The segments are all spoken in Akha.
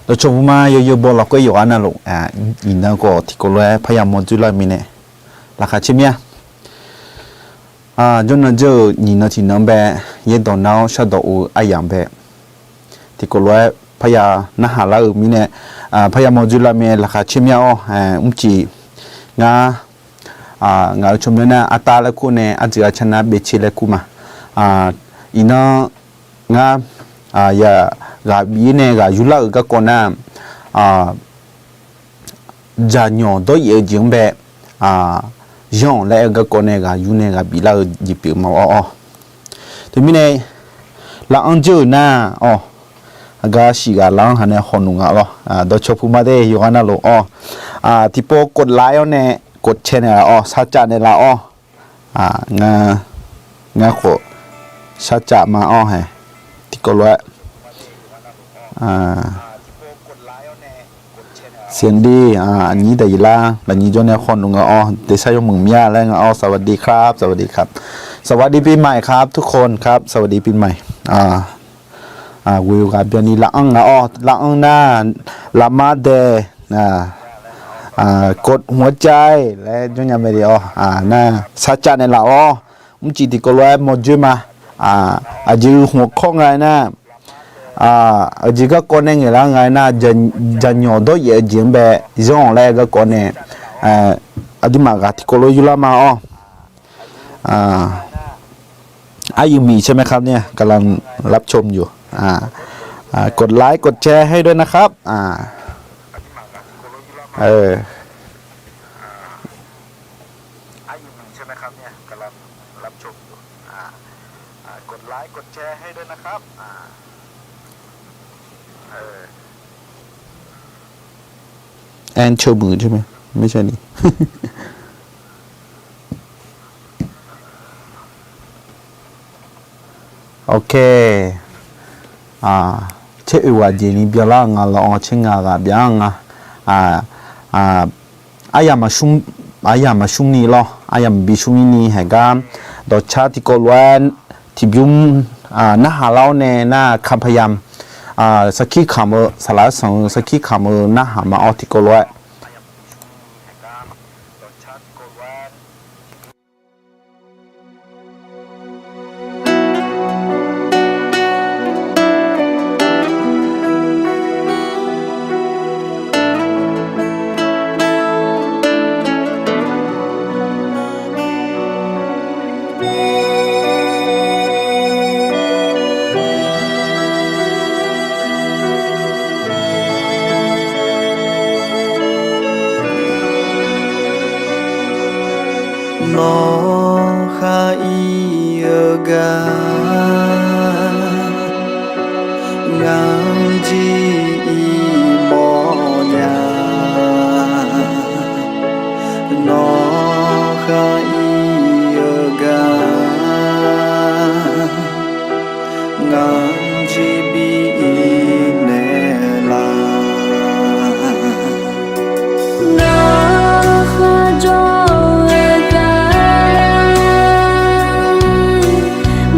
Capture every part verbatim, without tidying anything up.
Dawqcawq puq ma yawzeu baw lafkhoer yawqghaq navluf, iqnan khawf tiqkawv lof-aer parya mawrdzoer lar-eu mirnae laqkhaq caer mir-a. Jawrnan dzeur-euq nyiq nan tiq nan bae, yaerdawq nar-awr shardawq of-eu aryamq bae, tiqkawv lof-aer parya narhaq lar-eu mirnae, parya mawrdzoer lar mirnae laqkhaq caer mir-a awr, mrcif ngar, ngaq-euq tsawrmyanr nar artav laer kur nae arjeuq arcar nar bevtser laer kur ma. Iqnan ngar, ya, ghaq bif-ir nae ghaq yurlar-euq garkawv nar, jaqnyawq dawryaef-eu jeq-anr bae, yanr-awq laer aer-eu garkawv nae ghaq yur nae ghaq biflar-eu jeq pyeuf ma awr-awr. Teumirnae, lafkhanr dzeur-euq nar-awq, aqgar shif ghaq lafkhanr haq nae hawq nmq nga lawr. Dawqcawq puq ma de yawqghaq navluf-awr, tiqpov กดไลค์ awr nae กดแชร์ naeqlaf-awr sarcav naeqlaf-awr. Ngar khawf sarcav ma awr hae, tiqkawv lof-aer siqdi, aqnyir daqyiq lar lafnyir jawr nae hawq nmq nga awr, tersar yawmuiq mya laer nga awr, สวัสดีครับ สวัสดีครับ สวัสดีปีใหม่ครับ ทุกคนครับ สวัสดีปีใหม่ ghoe-eu ghaq byanni lafkhanr nga awr, lafkhanr nar, lafmar dae, กดหัวใจ laer jawrnya mae de awr, nar sarcav naeqlaf-awr, mrcif tiqkawv lof-aer mawrdzoer ma. Aqjeq-eu hmq kawr nga-aer nar, aqjeq garkawv nae ngaeqlar nga-aer nar, jaqnyawq dawryaef-eu jeq-anr bae yanr-awq laer garkawv nae, aqduimaf ghaq tiqkawv lof yurlar ma awr. อายุมีใช่ไหมครับเนี่ย กำลังรับชมอยู่ กดไลค์ กดแชร์ให้ด้วยนะครับ แอนเชิญมือใช่ไหม ไม่ใช่นี่ Ok. Tser oeq ghaq jeq ni byanlar-eu nga lawr-awr, tser ngaq ghaq byan nga. Aryamq maqsmr, aryamq maqsmr ni lawr, aryamq maqbi smr-ir ni haeq gar, dawqcar tiqkawv lof-aer tiqbymr narhaq lar-awr nae nar, คำพยายาม sarkir kamq-eu, saqlaq-aer sanq-eu sarkir kamq-eu narhaq ma awr tiqkawv lof-aer Nawr khar ir-eu gar, ngar-anr jir ir mawrnya. Nawr khar ir-eu gar, ngar-anr jir bi ir naeq laf. Nawr kharjawr-eu gar,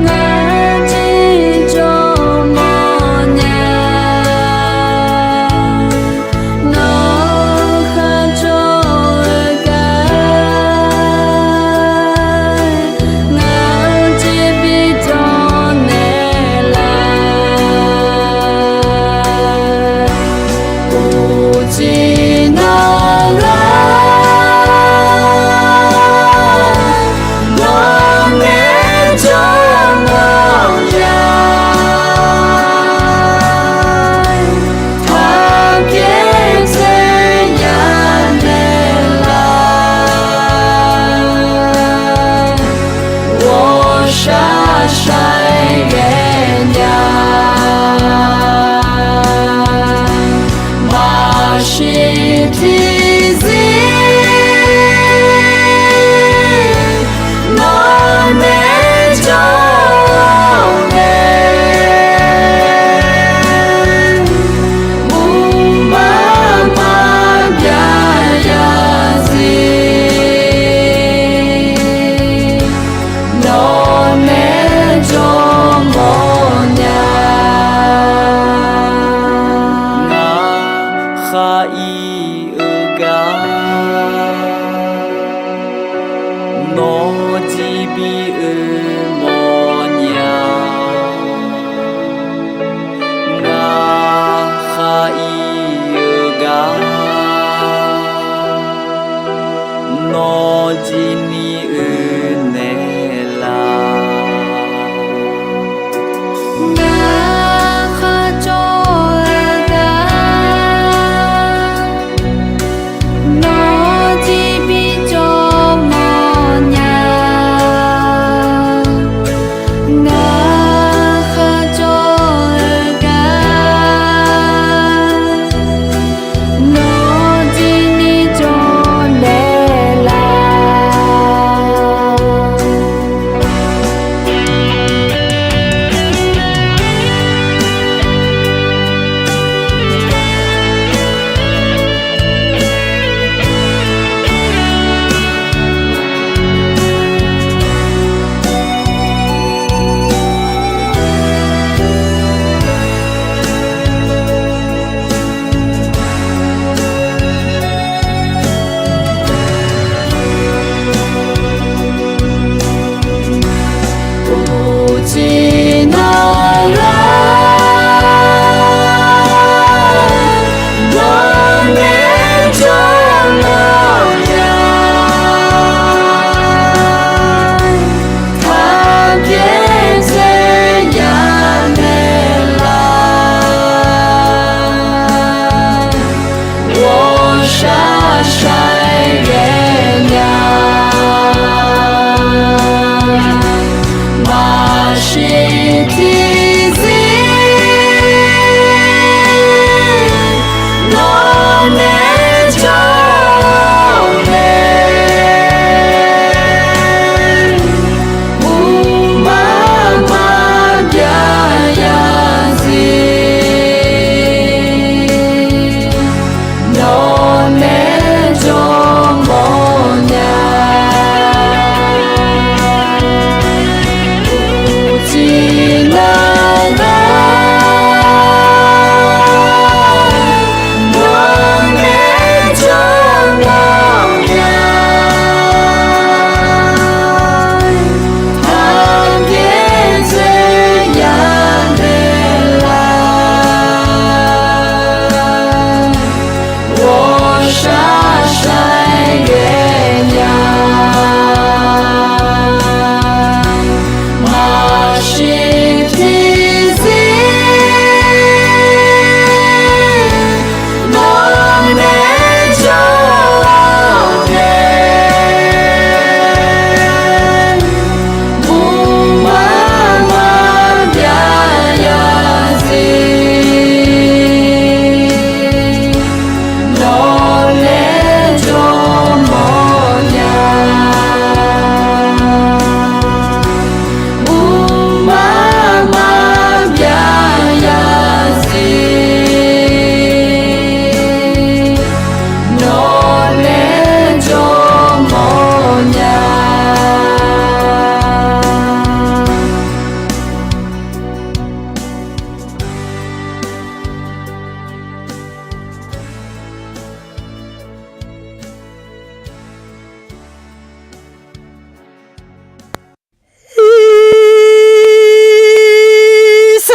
ngar-anr jir jawr mawrnya. Nawr kharjawr-eu gar, ngar-anr jir bi jawr naeq laf.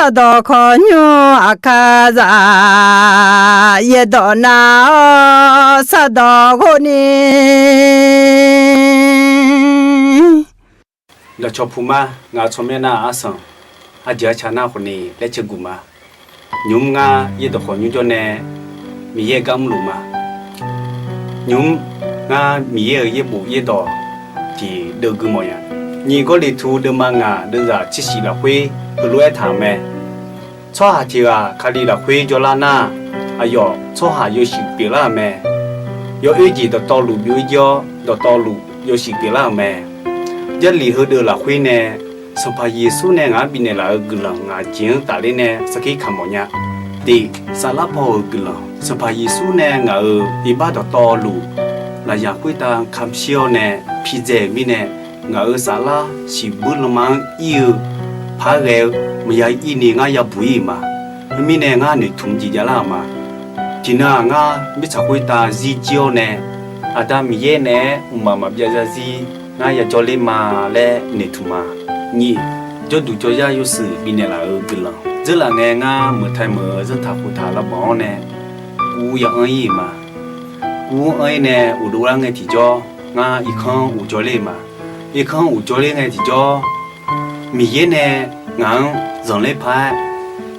Sardawq khawqnymr aqkar zaq, yaerdawq nav-awr sardawq ghov ni. Dawqcawq puq ma, ngaq-euq tsawrmyanr nar arsanq, aqjeq arca nar khawf ni laer caevguq ma. Nymq-mr ngar yaerdawq khawqnymr jawr nae Miqyaer gar mrluf ma. Nymq-mr ngar Miqyaer-euq yaerbof yaerdawq tiq deuv gui mawf nya. Nyiq Gawrliqtu deuvma ngaq deuvzaq tsershif lafkhoer heulof-aer taq-euq mae. Tsawrhaq tiq ghaq Kali lafkhoer jawrlar nar, aqyawf tsawrhaq yawshuif pyeuflar-euq mae. Yawoer jeq dawqtawvluf byov-ir jir-awr, dawqtawvluf yawshuif pyeuflar-euq mae. Jarlif heudeuq lafkhoer nae Sanqpaq Yeqsur nae ngaq-anr bifnaeq laf-euq guiqlanq ngaq jeq-anr tafler nae sarkir kamq mawf nya. Tiq, saflar paw-euq guiqlanq. Sanqpaq Yeqsur nae ngaq-euq iqbax dawqtawvluf lafyaq khoertav kamq shir-awr nae pidzae-euq mirnae, ngaq-euq saflar shiqbuir lanma-anr ir-eu paq-aer ghae-eu maqya ir ni ngar yabuq ir-euq ma. Khoermirnae ngar noeqtmq jeq javlar-euq ma. Tiqnan-aq ngar mirtsaq khoertav zir jir-awr nae, Aqda Miqyaer naeq-aer mqmaq maqbyav zarzir ngar yajawr ler ma laer noeqtmq ma. Nyiq, jawrduq jawrzar yawshuif bifnaeq laf-euq guiqlanq. Dzeurlaf ngae ngar meuqtaq meuq-eu zanrtaq khoftaq lavbanq-awr nae guv ya-anr ir-euq ma. Guv-anr anr-ir nae uqdov lar ngae tiqjawr, ngar irkanr uq jawr ler-euq ma. Irkanr uq jawr ler ngae tiqjawr, Miqyaer nae ngaq-anr zanqler paq-aer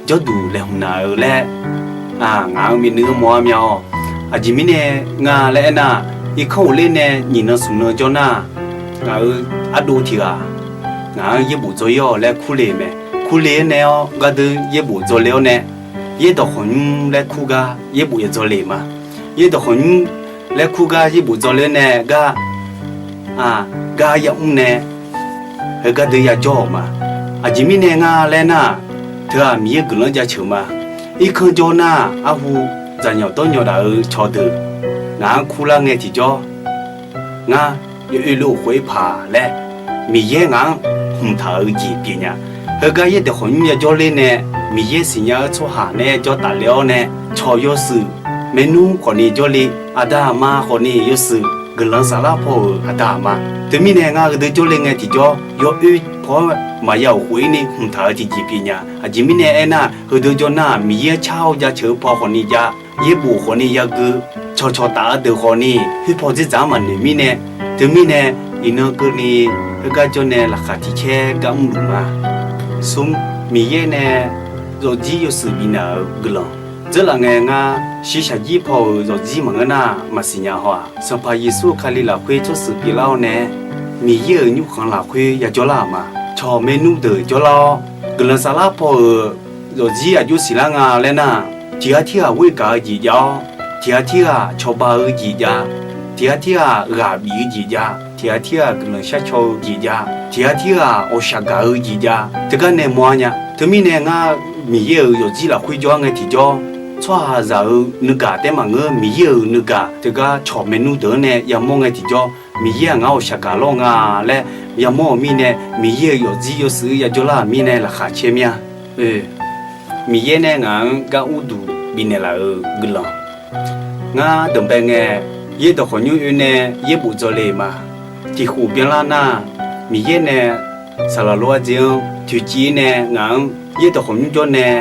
jawrduq laeqhmq naq-eu laer, ngaq-anr bi nuir-anr mawr-ar mya-awq. Aqjeq mirnae nga laer aernar, irkanr uq ler nae nyiq nan smq nan jawr nar, ngaq-euq ardov tiq ghaq ngaq-anr yaerbof dzaw-ir-awq laer kurle-euq mae. Kurle-aer nae-awr gardeuv yaerbof dzaw le-awr nae, yaerdawq khawqnymr laer kur gar yaerbof ya dzaw le-euq ma. Yaerdawq khawqnymr laer kur gar yaerbof dzaw le-awr nae gar, gar yamr nae heugar deuv yajawr-euq ma. Aqjeq mirnae nga laer nar, teu-aq Miqyaer guiqlanq-anr jaceuq ma. Irkanr jawr nar, arhu dzaqnyawq dawrnyawq daq-eu cawqdeuq ngaq-anr kurlar ngae tiqjawr, ngar yawoer lof khof-ir paq laer Miqyaer ngaq-anr hmqtaq-eu jeq pyeuf nya. Heugar yaerdawq khawqnymr yajawr ler nae, Miqyaer siqnya-eu tsawrhaq nae jawr tafle-awr nae, cawq yawshuif maernmr khawfni jawrle, aqda aqma khawfni yawshuif guiqlanq saflar paw-euq aqda aqma. Teumirnae ngar heudeuq jawrle ngae tiqjawr, yawoer paw-aer maqya-euq khof-ir ni hmqtaq-eu tiqjeq pyeuf nya. Aqjeq mirnae aernar, heudeuq jawr nar Miqyaer car-awr jaceuq-eu paw khawfni jav, yaerbof khawfni yagui, cawqcawq taf-eu deuq khawfni khoerpaw dzerdzaq-anr maqnoeq mirnae, teumirnae iqnan keuvni heugar jawr nae laqkhaq tiq caer gar mrluf ma. Smr, Miqyaer nae zawqjir yawshuif bifnaeq-euq guiqlanq. Dzeurlaf ngae ngar shiqshaq jir paw-euq zawqjir maqngeur nar maqsiq nya haw-aq, Sanqpaq Yeqsur Kali lafkhoer tsawrshuif pyeuflar-awr nae, Miqyaer-euq nymrkhanq lafkhoer yajawr lar-euq ma. Cawq maernmr deuq jawrlar-awr, guiqlanq saflar paw-euq zawqjir aqjox siqlar nga laer nar, tiq ghaq tirghaq ghoer gaq-eu jeq jav-awr, tiq ghaq tirghaq cawba-eu jeq jav, tiq ghaq tirghaq ghaq bif-eu jeq jav, tiq ghaq tirghaq guiqlanq sharcaw-eu jeq jav, tiq ghaq tirghaq ghawqshaq gaq-eu jeq jav, teugar nae mawr-ar nya. Teumirnae ngar Miqyaer-euq zawqjir lafkhoer jawr-ar ngae tiqjawr, tsawrhaqzaq-euq nuigaq taef-aer maqngeur, Miqyaer-euq nuigaq teugar cawq maernmr deuq-anr nae yamawr ngae tiqjawr, Miqyaer-aq ngar ghawqshaq gaq lawr nga laer yamawr-euq mirnae, Miqyaer-euq zawqjir yawshuif-eu yajawr lar-euq mirnae laqkhaq caer mir-a. Miqyaer nae ngaq-anr gar urduq bifnaeq laf-euq guiqlanq. Ngar danqbae ngae, yaerdawq khawqnymr oe nae yaerbof dzaw le-euq ma. Tiq khof byanlar nar, Miqyaer nae saqlaq lof-aer dzer-anr toeqciv-ir nae ngaq-anr yaerdawq khawqnymr jawr nae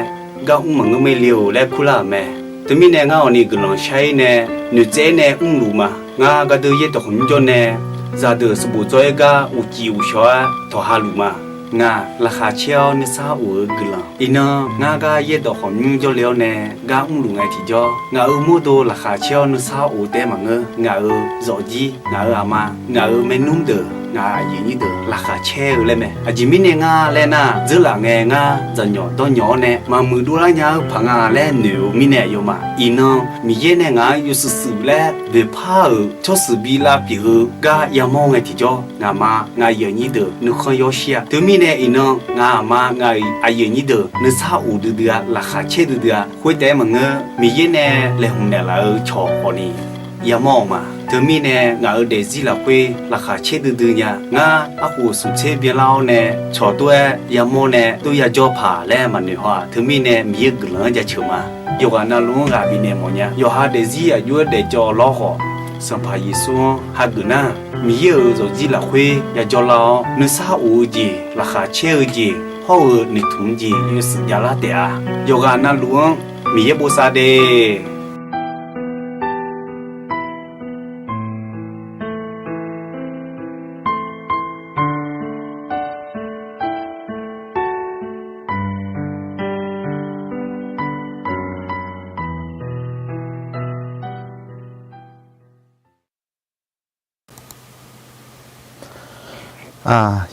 gar mr maqngeur maer le-euq laer kurlar-euq mae. Teumirnae ngar awqni guiqlanq shar-ir nae noeqtsaev-ir nae mrluf ma. Ngar gardeuv yaerdawq khawqnymr jawr nae zaqdeuq sanqbof dzaw-ir gar uqcif uqshawq-aer tawqha luf ma. Ngaq laqkhaq caer-awr nuisar of-eu guiqlanq. Iqnan ngar gar yaerdawq khawqnymr jawrle-awr nae gar mrluf ngae tiqjawr, ngaq-euq mawrdo laqkhaq caer-awr nuisar of taef-aer maqngeur. Ngaq-euq zawqjir, ngaq-euq aqma, ngaq-euq maernmr deuq, ngaq-euq aqyuif nyir deuq laqkhaq caer-eu laer mae. Aqjeq mirnae nga laer nar, dzeurlaf ngae ngar dzaqnyawq dawrnyawq-awr nae maqmuiq dovlar nya-eu paq nga laer noeq-eu mirnae aqyawfmaf. Iqnan Miqyaer nae ngaq-anr yawshuif shuif laer boeqpar-euq tsawrshuif bi lavpyeuf-eu gar yamawr ngae tiqjawr, ngaqma ngaq aqyuif aqnyir deuq nuikhanr yawshir-a. Teumirnae iqnan ngaq aqma ngaq aqyuif aqnyir deuq nuisar of duidui-a, laqkhaq caer duidui-a. Khoertaef-aer maqngeur, Miqyaer nae laeqhmq naeqlaf-eu cawq khawfni yamawr-euq ma. Teumirnae ngaq-euq daefzir lafkhoer laqkhaq caer duidui nya. Ngar arkhof smq tser byanlar-awr nae cawq tov-aer yamawr nae tov yajawr paq laer maqnoeq haw-aq. Teumirnae Miqyaer guiqlanq-anr jaceuq ma. Yawqghaq navluf-anr ghaq bifnaeq mawf nya. Yawqha daefzir aqjox-aer daefcawv lawr khawf, Sanqpaq Yeqsur-anr hageuf nar, Miqyaer-euq zawqjir lafkhoer yajawr lar-awr, nuisar of-eu jeq, laqkhaq caer-eu jeq, hawr-eu noeqtmq-anr jeq yawshuif javlar taef-a. Yawqghaq navluf-anr Miqyaer bosav de.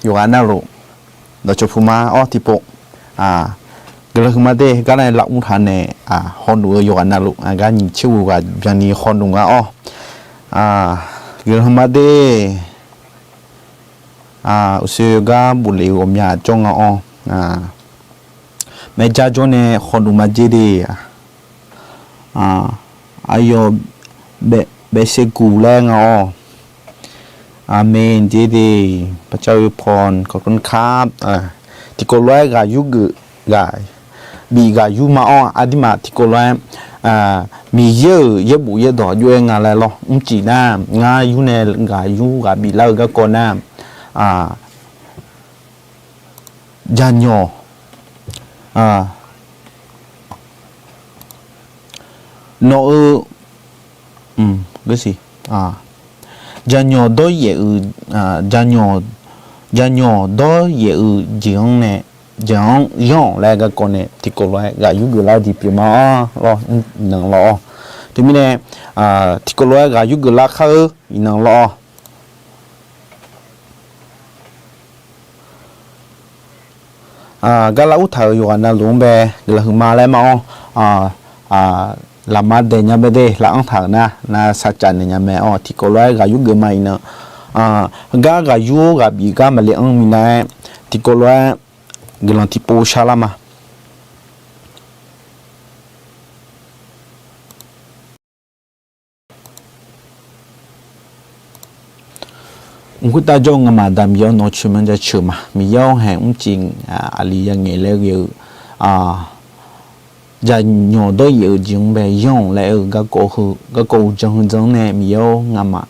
Yawqghaq navluf dawqcawq puq ma-awr tiqpov, guiqlanq huiqma de gar nae lavmr taq nae, hawnuf-eu yawqghaq navluf gar nyiq tser ghoeq ghaq byanni hawnuf nga-awr, guiqlanq huiqma de. Uqshoe gar boflef-eu ghawqmya jawr nga-awr, maerjar jawr nae hawnuf ma jer de. Aqyawf baef, baefsaev guq laer nga-awr, aqmeq jer de. พระเจ้าอวยพร ขอบคุณครับ tiqkawv lof-aer ghaq yur geuf ghaq bif ghaq yur ma-awr, aqduimaf tiqkawv lof-aer Miqyaer-euq yaerbof yaerdawq jov-aer nga laer lawr. Mrcif nar ngar yur nae ghaq yur ghaq biflar-eu garkawv nar, janyawq, nawq-eu, janyawq dawryaef-eu, janyawq dawryaef-eu jeq-anr nae, jeq-anr yanr-awq laer garkawv nae tiqkawv lof-aer ghaq yur geuflar-eu jeq pyeuf ma-awr lawr, iqnan lawr-awr. Teumirnae tiqkawv lof-aer ghaq yur geuflar kar-eu iqnan lawr-awr. Gar lavmr taq-euq yawqghaq navluf-anr bae guiqlanq huiqma laer ma-awr, lafma daeq nya bae de. Lavmr taq-euq nar, nar sarcaf naeq nya mae-awr, tiqkawv lof-aer ghaq yur geuf ma iqnan, heugar ghaq yur ghaq bif gar maqle anr minav-aer, tiqkawv lof-aer guiqlanq tiqpov sharlar ma. Mq khoertav jawr-eu ngamaf Aqda Miqyaer-awr, nawq-eu coeq ma jaceuq ma. Miqyaer-awr, haeq mrcif aqli yangaeq laer ghae-eu janyawq dawryaef-eu jeq-anr bae yanr-awq laer aer-eu garkawv heu, garkawv uqdzan heu dzan-anr nae Miqyaer-awr, ngamaf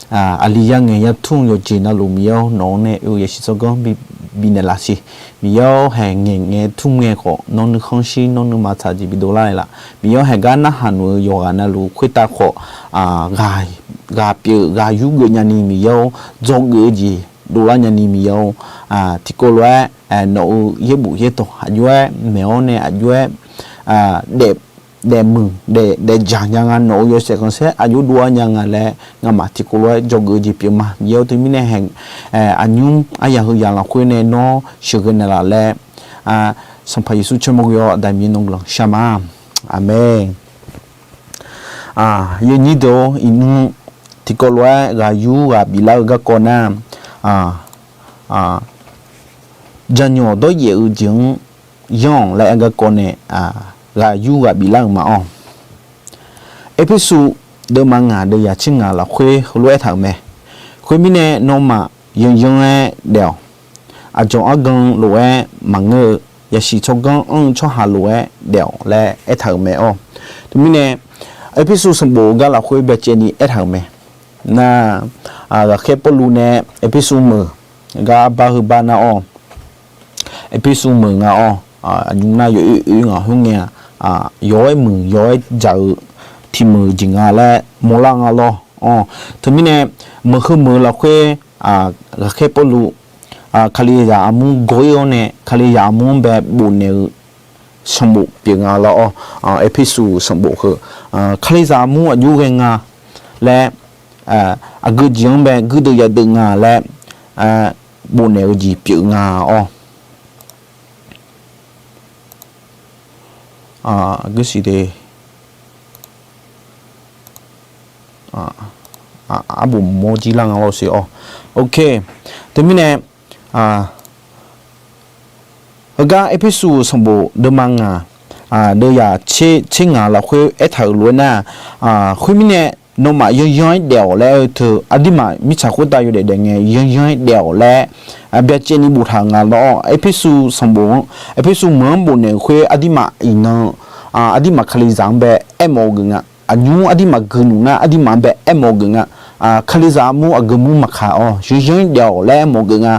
aqli yangaeq yartmr yawqjeq navluf Miqyaer-awr, nawq-anr nae oe-eu yasiq tsawrganr bifnaeq laf siq. Miqyaer-awr, haeq ngaeq ngae tmr ngae khawf nawr nuikhanr shir, nawr nuima tsaq jeq bidov lar-aer laf. Miqyaer-awr, haeq gar narhaq nuf-eu yawqghaq navluf khoertav khawf, ghaq pyeuf ghaq yur geuf nyani Miqyaer-awr, dzawgeuf-eu jeq dovlar nyani Miqyaer-awr, tiqkawv lof-aer nawq-euq yaerbof yaerdawq aqjox-aer maeq-awr nae aqjox-aer daefmuiq daefdzaq nya nga, nawq-euq yawshaef khanqsaer aqjox dov-ar nya nga laer ngamaf tiqkawv lof-aer dzawgeuf-eu jeq pyeuf ma. Miqyaer-awr, teumirnae haeq aqnymr aryaq heu yaq lafkhoer nae nawr sheuqghae naeq laf laer, Sanqpaq Yeqsur tsawrmyanr ghoe-awr Aqda Miqyaer nawq guiqlanq shar ma. Aqmeq. Yawnyir deuq-or, iqnmr tiqkawv lof-aer ghaq yur ghaq biflar-eu garkawv nar, janyawq dawryaef-eu jeq-anr yanr-awq laer aer garkawv nae ghaq yur ghaq biflar-euq ma-awr. Erpersu deuvma ngaq deuvyaq tser ngaq lafkhoer heulof-aer aertaq-euq mae. Khoermirnae, nawmaf yanyanr-aer daef-awq. Aqdzawq argan lof-aer maqngeur-eu, yasiq tsawrganr anr-eu tsawrhaq lof-aer daef-awq laer aertaq-euq mae-awr. Teumirnae, Erpersu sanqbof-eu gar lafkhoer byacaevni aertaq-euq mae. Nar, ghaqkhaer Pawrluv nae Erpersu meuq gar bar heu bar nar-awr, Erpersu meuq nga-awr, aqnymr nar yawoer oer ngaq khoerngae-aq, yawq-aer muiq yawq-aer dzaq-eu tiq meuq jeq nga laer mawrlar nga lawr-awr. Teumirnae, meuq heu meuq-eu lafkhoer ghaqkhaer Pawrluv kalizaq armur gawr-ir-awr nae kalizaq armur-anr bae bofnaeq-eu sanqbof pyeuf nga lawr-awr. Erpersu sanqbof heu kalizaq armur aqjox ghae nga laer, aqgeu jeq-anr bae guirdeuv yadeuv nga laer bofnaeq-eu jeq pyeuf nga-awr. Guirsiq de, arbof mawr jir lar nga lawr siq-awr. Ok, teumirnae, heugar Erpersu sanqbof deuvma ngaq deuvyaq tser ngaq lafkhoer aertaq-euq lof-aer nar, khoermirnae, nawmaf yanyanr-aer daef-awq laer aer-eu teu aqduimaf mirtsaq khoertav yawdaef daef ngae yanyanr-aer daef-awq laer byacaevni boftaq-euq nga lawr-awr. Erpersu sanqbof-anr, Erpersu meuq-anr bofnaeq-euq khoer aqduimaf iqnan, aqduimaf kalizaq-anr bae aermawf-eu geuf nga. Aqnymr aqduimaf geuf nuf nar aqduimaf-anr bae aermawf-eu geuf nga. Kalizaq armur aqgeu mur maqkaq-awr yanyanr-aer daef-awq laer aermawf-eu geuf nga.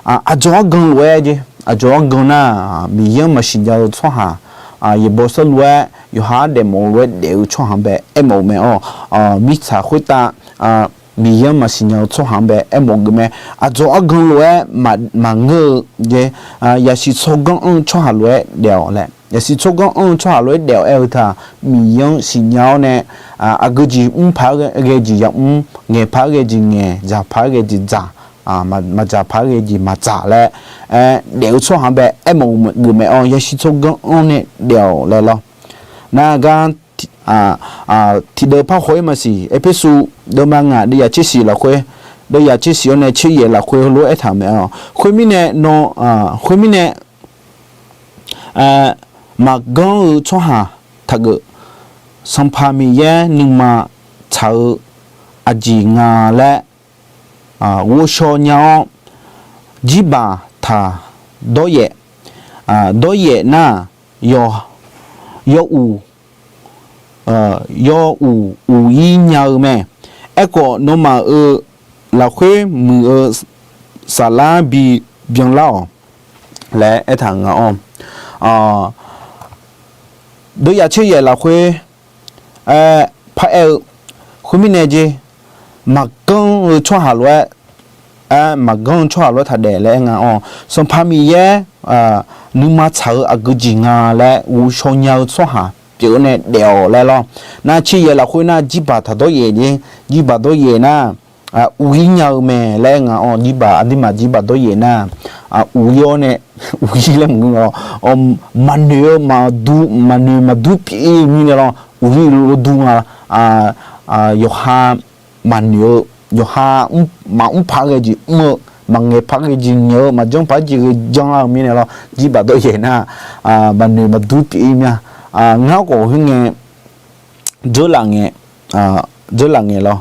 Aqdzawq argan lof-aer jeq aqdzawq argan nar, Miqyaer-anr maqsiq nya-eu tsawrhaq, yaeqbawq saerlu-aer yawqha-anr daefmawf-eu lof-aer daef-eu tsawrhaq-anr bae aermawf-eu mae-awr, mirtsaq khoertav Miqyaer-anr maqsiq nya-eu tsawrhaq-anr bae aermawf geuf mae. Aqdzawq argan lof-aer maqngeur-eu jeq, yaqsiq tsawrganr anr-eu tsawrhaq lof-aer daef-awq laer, yaqsiq tsawrganr anr-eu tsawrhaq lof-aer daef-awq aer-eu taq, Miqyaer-anr siqnya-awr nae, aqgeu jeq mr paq-aer ghae jeq yamr, ngaeq paq-aer ghae jeq ngaeq, dzaq paq-aer ghae jeq dzaq, maqdzaq paq-aer ghae jeq maqdzaq laer aer daef-eu tsawrhaq-anr bae aermawf geuf mae-awr, yaqsiq tsawrganr anr nae daef-awq laer lawr. Nar gar tiqdeuv parhaw-ir maqsiq, Erpersu deuvma ngaq deuvyaq tser shiq lafkhoer, deuvyaq tser shiq-awr nae tser yaef lafkhoer heulof-aer aertaq-euq mae-awr, khoermirnae nawr, khoermirnae maqganr-eu tsawrhaq taqgeuf. Sanqpaq Miqyaer nuima tsaq-eu aqjeq nga laer ghovshaw nya-awr, jirbaq taq dawryaef, dawryaef nar, yaw, yaw uq, yaw uq uq-ir nya-eu mae. Aerkhawf, nawmaf-euq lafkhoer muiq-eu saflar bibyan lar-awq laer aertaq-euq nga-awr, deuvyaq tser yaef lafkhoer aer, paraer-eu, khoermirnae jeq, maqganr-eu tsawrhaq lof-aer, maqganr-eu tsawrhaq lof-aer taqdaef laer aer nga-awr, Sanqpaq Miqyaer nuima tsaq-eu aqgeu jeq nga laer ghovshaw nya-eu tsawrhaq pyeuf-eu nae daef-awq laer lawr. Nar tser yaef lafkhoer nar, jirbaq taq dawryaef jeq, jirbaq dawryaef nar, uq-ir nya-eu mae laer aer nga-awr, jirbaq aqduimaf jirbaq dawryaef nar, uq-ir-awr nae, uq-ir laer maqngeur-awr, maqnoeq-eu maqdur, maqnoeq maqdur pyeuf-ir-eu mirnae lawr, uq-ir lof dur nga, yawqha maqnoeq-eu, yawqha maqmr paq-aer ghae jeq mr-eu, maqngaeq paq-aer ghae jeq ngaeq-eu, maqjanr paq-aer jeq ghae janr-eu mirnae lawr, jirbaq dawryaef nar, maqnoeq maqdur pyeuf-ir mir-a. Ngar khawf khoerngae, dzeurlaf ngae, dzeurlaf ngae lawr,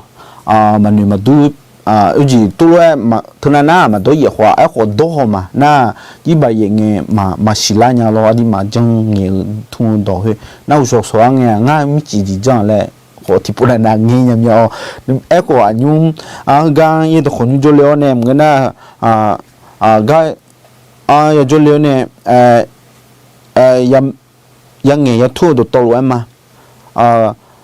maqnoeq maqdur, oejeq tov lof-aer teunav nar maqdawr yaef khawf-a, aerkhawf dawr haw ma nar, jirbaq yaef ngae maqsiq lar nya lawr, aqduimaf janr ngaeq-eu tmr-eu dawq khoer nar, uqshawq shawq-ar ngae-a, ngar mircif jeq janr laer khawf tiqpov nav nav ngae nya mya-awr, aerkhawf aqnymr, heugar yaerdawq khawqnymr jawrle-awr nae maqngeur nar, gar yajawrle-awr nae yangaeq yatur-eu dawqtawvluf-aer ma.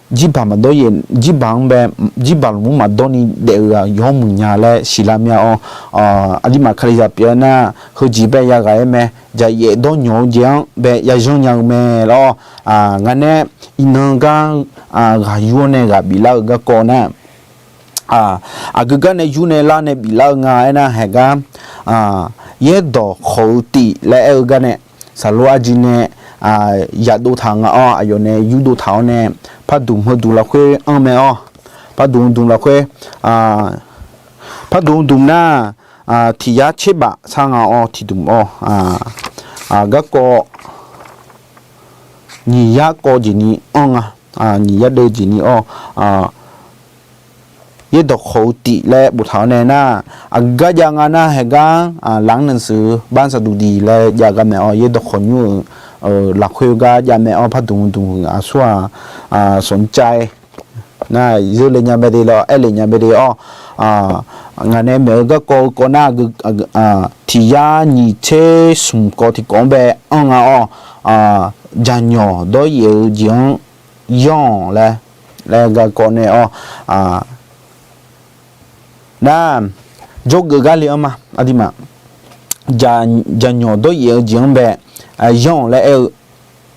Jirbaq maqdawr yaef, jirbaq-anr bae, jirbaq lmqmr maqdawr ni daef-eu-aq yawmuiq nya laer siqlar mya-awr, aqduimaf kalizaq pyeuf-eu nar, heujeq bae yaghaq-aer mae, jaqyaef dawrnyawq-eu jeq-anr bae yayanr nya-eu mae lawr. Ngaq nae iqnan gar ghaq yur-awr nae ghaq biflar-eu garkawv nar, aqgeu gar nae yur nae lar nae biflar-eu nga aernar, haeq gar yaerdawq khawq-eu tif laer aer-eu gar nae, saqlor arjir nae yadov taq nga-awr, aqyawf nae yurdov taq-awr nae, parduq heuduq lafkhoer anr mae-awr, parduq heuduq lafkhoer, parduq heuduq nar, tiq yar tser baf sar nga-awr tiqdmq-awr, garkawv nyiq yar kawv jeq ni anr nga, nyiq yar deuv jeq ni-awr, yaerdawq khawq-eu tif laer boftaq-awr nae nar, aqgar jav nga nar, haeq gar lanr nae seuq-eu bar saqduq diq laer jav gar mae-awr, yaerdawq khawq nymr-euq lafkhoer gar jav mae-awr, parduq heuduq aqsur-aq, sanqcav nar, zeurle nya bae de lawr, aerle nya bae de-awr, ngaq nae maeq-eu garkawv-eu kawv nar, tiq yar nyiq tser smq kawv tiqkawv-anr bae anr nga-awr, jaqnyawq dawryaef-eu jeq-anr yanr-awq laer, laer garkawv nae-awr, nar, jawrgeuf gar le-anr ma, aqduimaf, jaqnyawq dawryaef-eu jeq-anr bae yanr-awq laer aer-eu,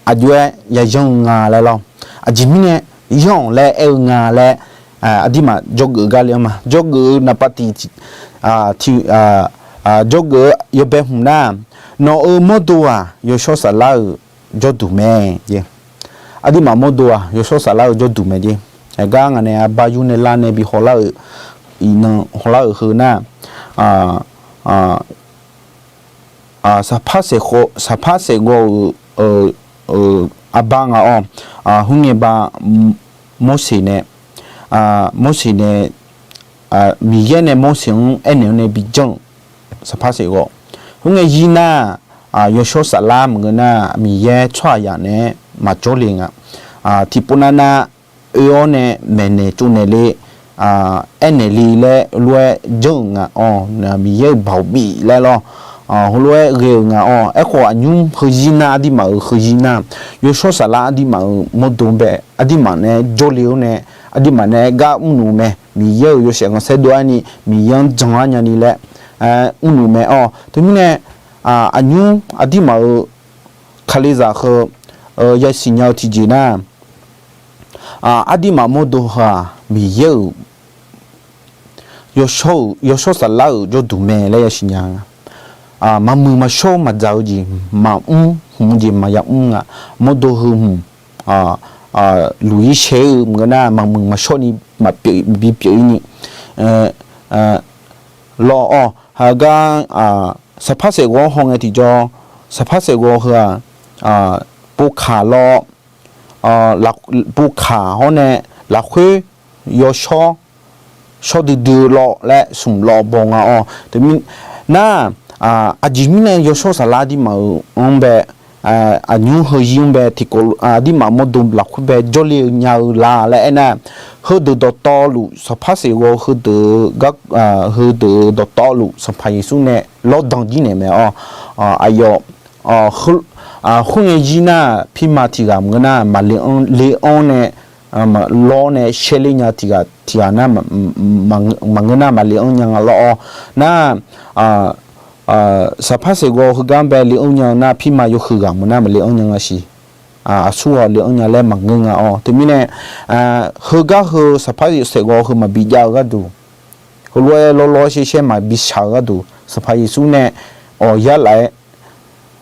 aqjox-aer yayanr-eu nga laer lawr. Aqjeq mirnae yanr-awq laer aer-eu nga laer, aqduimaf jawrgeuf gar le-anr ma. Jawrgeuf-eu naqpav tiq, jawrgeuf-eu yawbae hmq nar, nawq-euq mawrdo-aq yawshawr saflar-euq jawrduq mae. Aqduimaf mawrdo-aq yawshawr saflar-eu jawrduq mae jeq. Aqgar ngaq nae arbar yur nae lar nae bi hawlar-euq, iqnan hawlar-euq heu nar, saqpar saeqghawv-euq arbar nga-awr, khoerngae ba Morseq nae, Morseq nae, Miqyaer nae Morseq-anr aernaeq-awr nae bi janr-euq saqpar saeqghawv. Khoerngae yir nar, yawshawr saflar maqngeur nar, Miqyaer tsawrhaqzaq naeq-aer maqjawr le nga. Tiqpov navnav oe-awr nae maeqnaeq tsovnaeq le, aernaeq le laer lof-aer janr-euq nga-awr, Miqyaer-euq baoq bif laer lawr. heulof-aer ghae-euq nga-awr, aerkhawf aqnymr heuzir nar, aqdirmaf-euq heuzir nar, yawshawr saflar aqdirmaf-euq mawrdo bae aqdirmaf nae jawrle-awr nae, aqdirmaf nae gar mrluf mae. Miqyaer-euq yawshaef khanqsaer dov-aer ni, Miqyaer-anr jan-ar nyani laer mrluf mae-awr. Teumirnae aqnymr aqdirmaf-euq kalizaq heu yasiq nya-eu tiqjeq nar, aqdirmaf mawrdo heu-aq, Miqyaer-euq yawshawr-euq, yawshawr saflar-euq jawrduq mae laer yasiq nya-eu nga. Maqmuiq maqshawr maqdzaq-eu jeq, maqmr hmq-eu jeq maqya mr nga. Mawrdo heu hmq luq-ir shae-eu maqngeur nar, maqmuiq maqshawr ni maqpyeuf bipyeuf-ir ni lawr-awr, haqgar saqpar saeqghawv-anr hawngae tiqjawr, saqpar saeqghawv heu-aq, povkaq lawr, povkaq hawr nae lafkhoer yawshawr, shawr duidui lawr laer smq lawr baw nga-awr. Teumirnae nar, aqjeq mirnae yawshawr saflar aqdirmaf-euq anr bae, aqnymr heuzir-anr bae tiqkawv aqdirmaf mawrdo lafkhoer bae jawrle-eu nya-eu la laer aernar, heudeuq dawqtawvluf saqpar saeqghawv heudeuq gar, heudeuq dawqtawvluf Sanqpaq Yeqsur nae lawrdan jir naeq mae-awr, aqyawf khoerngae jir nar, pirma tiq ghaq maqngeur nar maqle anr, le anr nae, lawr nae shaerler nya tiq ghaq tiq ghaq nar, maqngeur nar maqle anr nya nga lawr-awr. Nar, saqpar saeqghawv heugar-anr bae le anr nya-eu nar, pirma yawhuiq ghaq maqngeur nar maqle anr nya nga siq. Aqsur ghaq le anr nya laer maqngeur nga-awr. Teumirnae heugar heu saqpar saeqghawv heu maqbi jav-eu gharduq, heulof-aer lawrlawr shaershaer maqbi shaq-eu gharduq, Sanqpaq Yeqsur nae awq yar laf-aer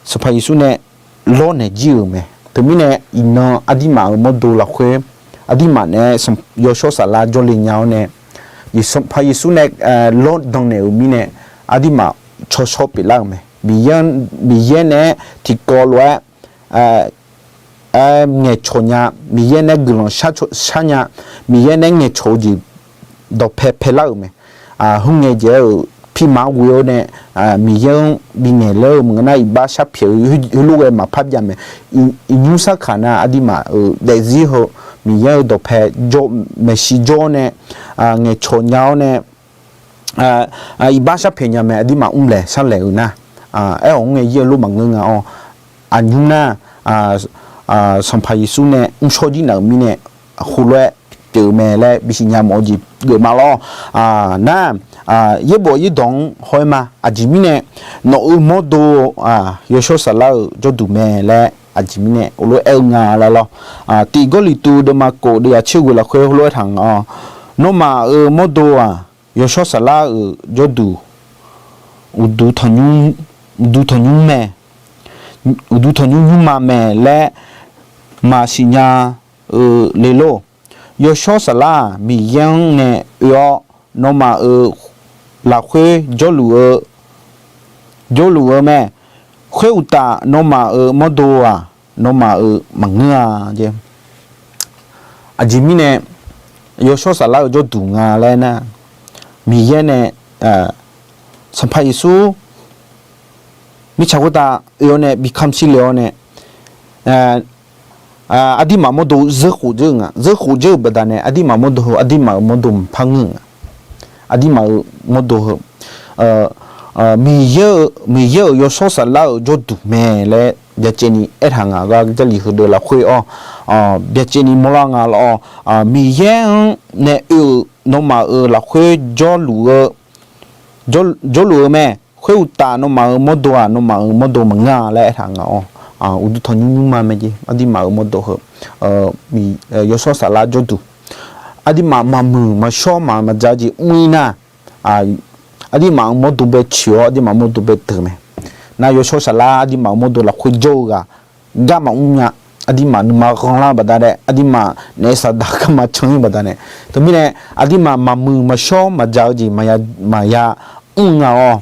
Sanqpaq Yeqsur nae lawrnaeq jir-euq mae. Teumirnae iqnan aqdirmaf-euq mawrdo lafkhoer aqdirmaf nae yawshawr saflar jawrle nya-awr nae, Sanqpaq Yeqsur nae lawrdan naeq-euq mirnae aqdirmaf tsawrshawr pyeuflar-euq mae. Miqyaer nae-aer tiqkawv lof-aer aer ngaeqcawq nya, Miqyaer nae guiqlanq shar nya, Miqyaer nae ngaeqcawq-eu jeq dawqpae paelar-euq mae. Khoerngae jeq-aer-euq pirma-anr ghoe-awr nae, Miqyaer-anr bingaeq ler-eu maqngeur nar iqbax sharpyaeq-eu heulof ghae maqpar byav mae. Iqnymr sarkaq nar aqdirmaf-euq daefzir heu Miqyaer-euq dawqpae maeqshi jawr-awr nae, ngaeqcawq nya-awr nae, iqbax sharpyaeq nya mae. Aqdirmaf mrlaeq sharlaeq-euq nar, aer-awq mr ngae yaer-eu lof maqngeur nga-awr. Aqnymr nar, Sanqpaq Yeqsur nae mrshawr jir naf-euq mirnae, heulof-aer pyeuf-eu mae laer bisiq nya mawf-eu jeq geufma lawr. Nar, yaerbof yaerdawq-anr haw-aer ma. Aqjeq mirnae nawq-euq mawrdo yawshawr saflar-euq jawrduq mae laer aqjeq mirnae heulof-aer aer-eu nga laer lawr. Tiq Gawrliqtu deuvma kof deuvyaq tser ghoeq lafkhoer heulof-aer taq nga-awr, nawmaf-euq mawrdo-aq, yawshawr saflar-euq jawrduq, uqduq tanqnymr, uqduq tanqnymr mae, uqduq tanqnymr nymrma mae laer maqsiq nya-eu le lor. Yawshawr saflar-aq Miqyaer-anr nae oe-awr, nawmaf-euq lafkhoer jawrluf-eu, jawrluf-eu mae. Khoeruqtaf nawmaf-euq mawrdo-aq, nawmaf-euq maqngeur-a jeq. Aqjeq mirnae yawshawr saflar-euq jawrduq nga laer nar, Miqyaer nae, Sanqpaq Yeqsur mirtsaq khoertav oe-awr nae bi kamq shir le-awr nae, aqdirmaf mawrdo zeurkhof dzeur-eu nga. Zeurkhof dzeur-euq baqdanae aqdirmaf mawrdo heu aqdirmaf-euq mawrdo maqpar ngeur-eu nga. Aqdirmaf-euq mawrdo heu Miqyaer-euq, Miqyaer-euq yawshawr saflar-euq jawrduq mae laer byacaevni aertaq nga. Gar Jarlif heudeuq lafkhoer-awr byacaevni mawrlar nga lawr-awr, Miqyaer-anr nae oe-euq nawmaf-euq lafkhoer jawrluf-eu, jawrluf-eu mae. Khoeruqtaf nawmaf-euq mawrdo-aq, nawmaf-euq mawrdo maqngeur-a laer aertaq nga-awr, uqduq tanqnymr nymrma mae jeq. Aqdirmaf-euq mawrdo heu yawshawr saflar jawrduq, aqdirmaf maqmuiq maqshawr maqmaqdzaq-eu jeq mr-ir nar, aqdirmaf-euq mawrdo bae coeq-awr aqdirmaf mawrdo bae deuq mae. Nar yawshawr saflar aqdirmaf-euq mawrdo lafkhoer jawr-eu ghaq garma mrnya, aqdirmaf nuima ghanlar-eu baqdanae, aqdirmaf naef saqdaq garma can-ir baqdanae, teumirnae aqdirmaf maqmuiq maqshawr maqdzaq-eu jeq maqya mr-eu nga-awr,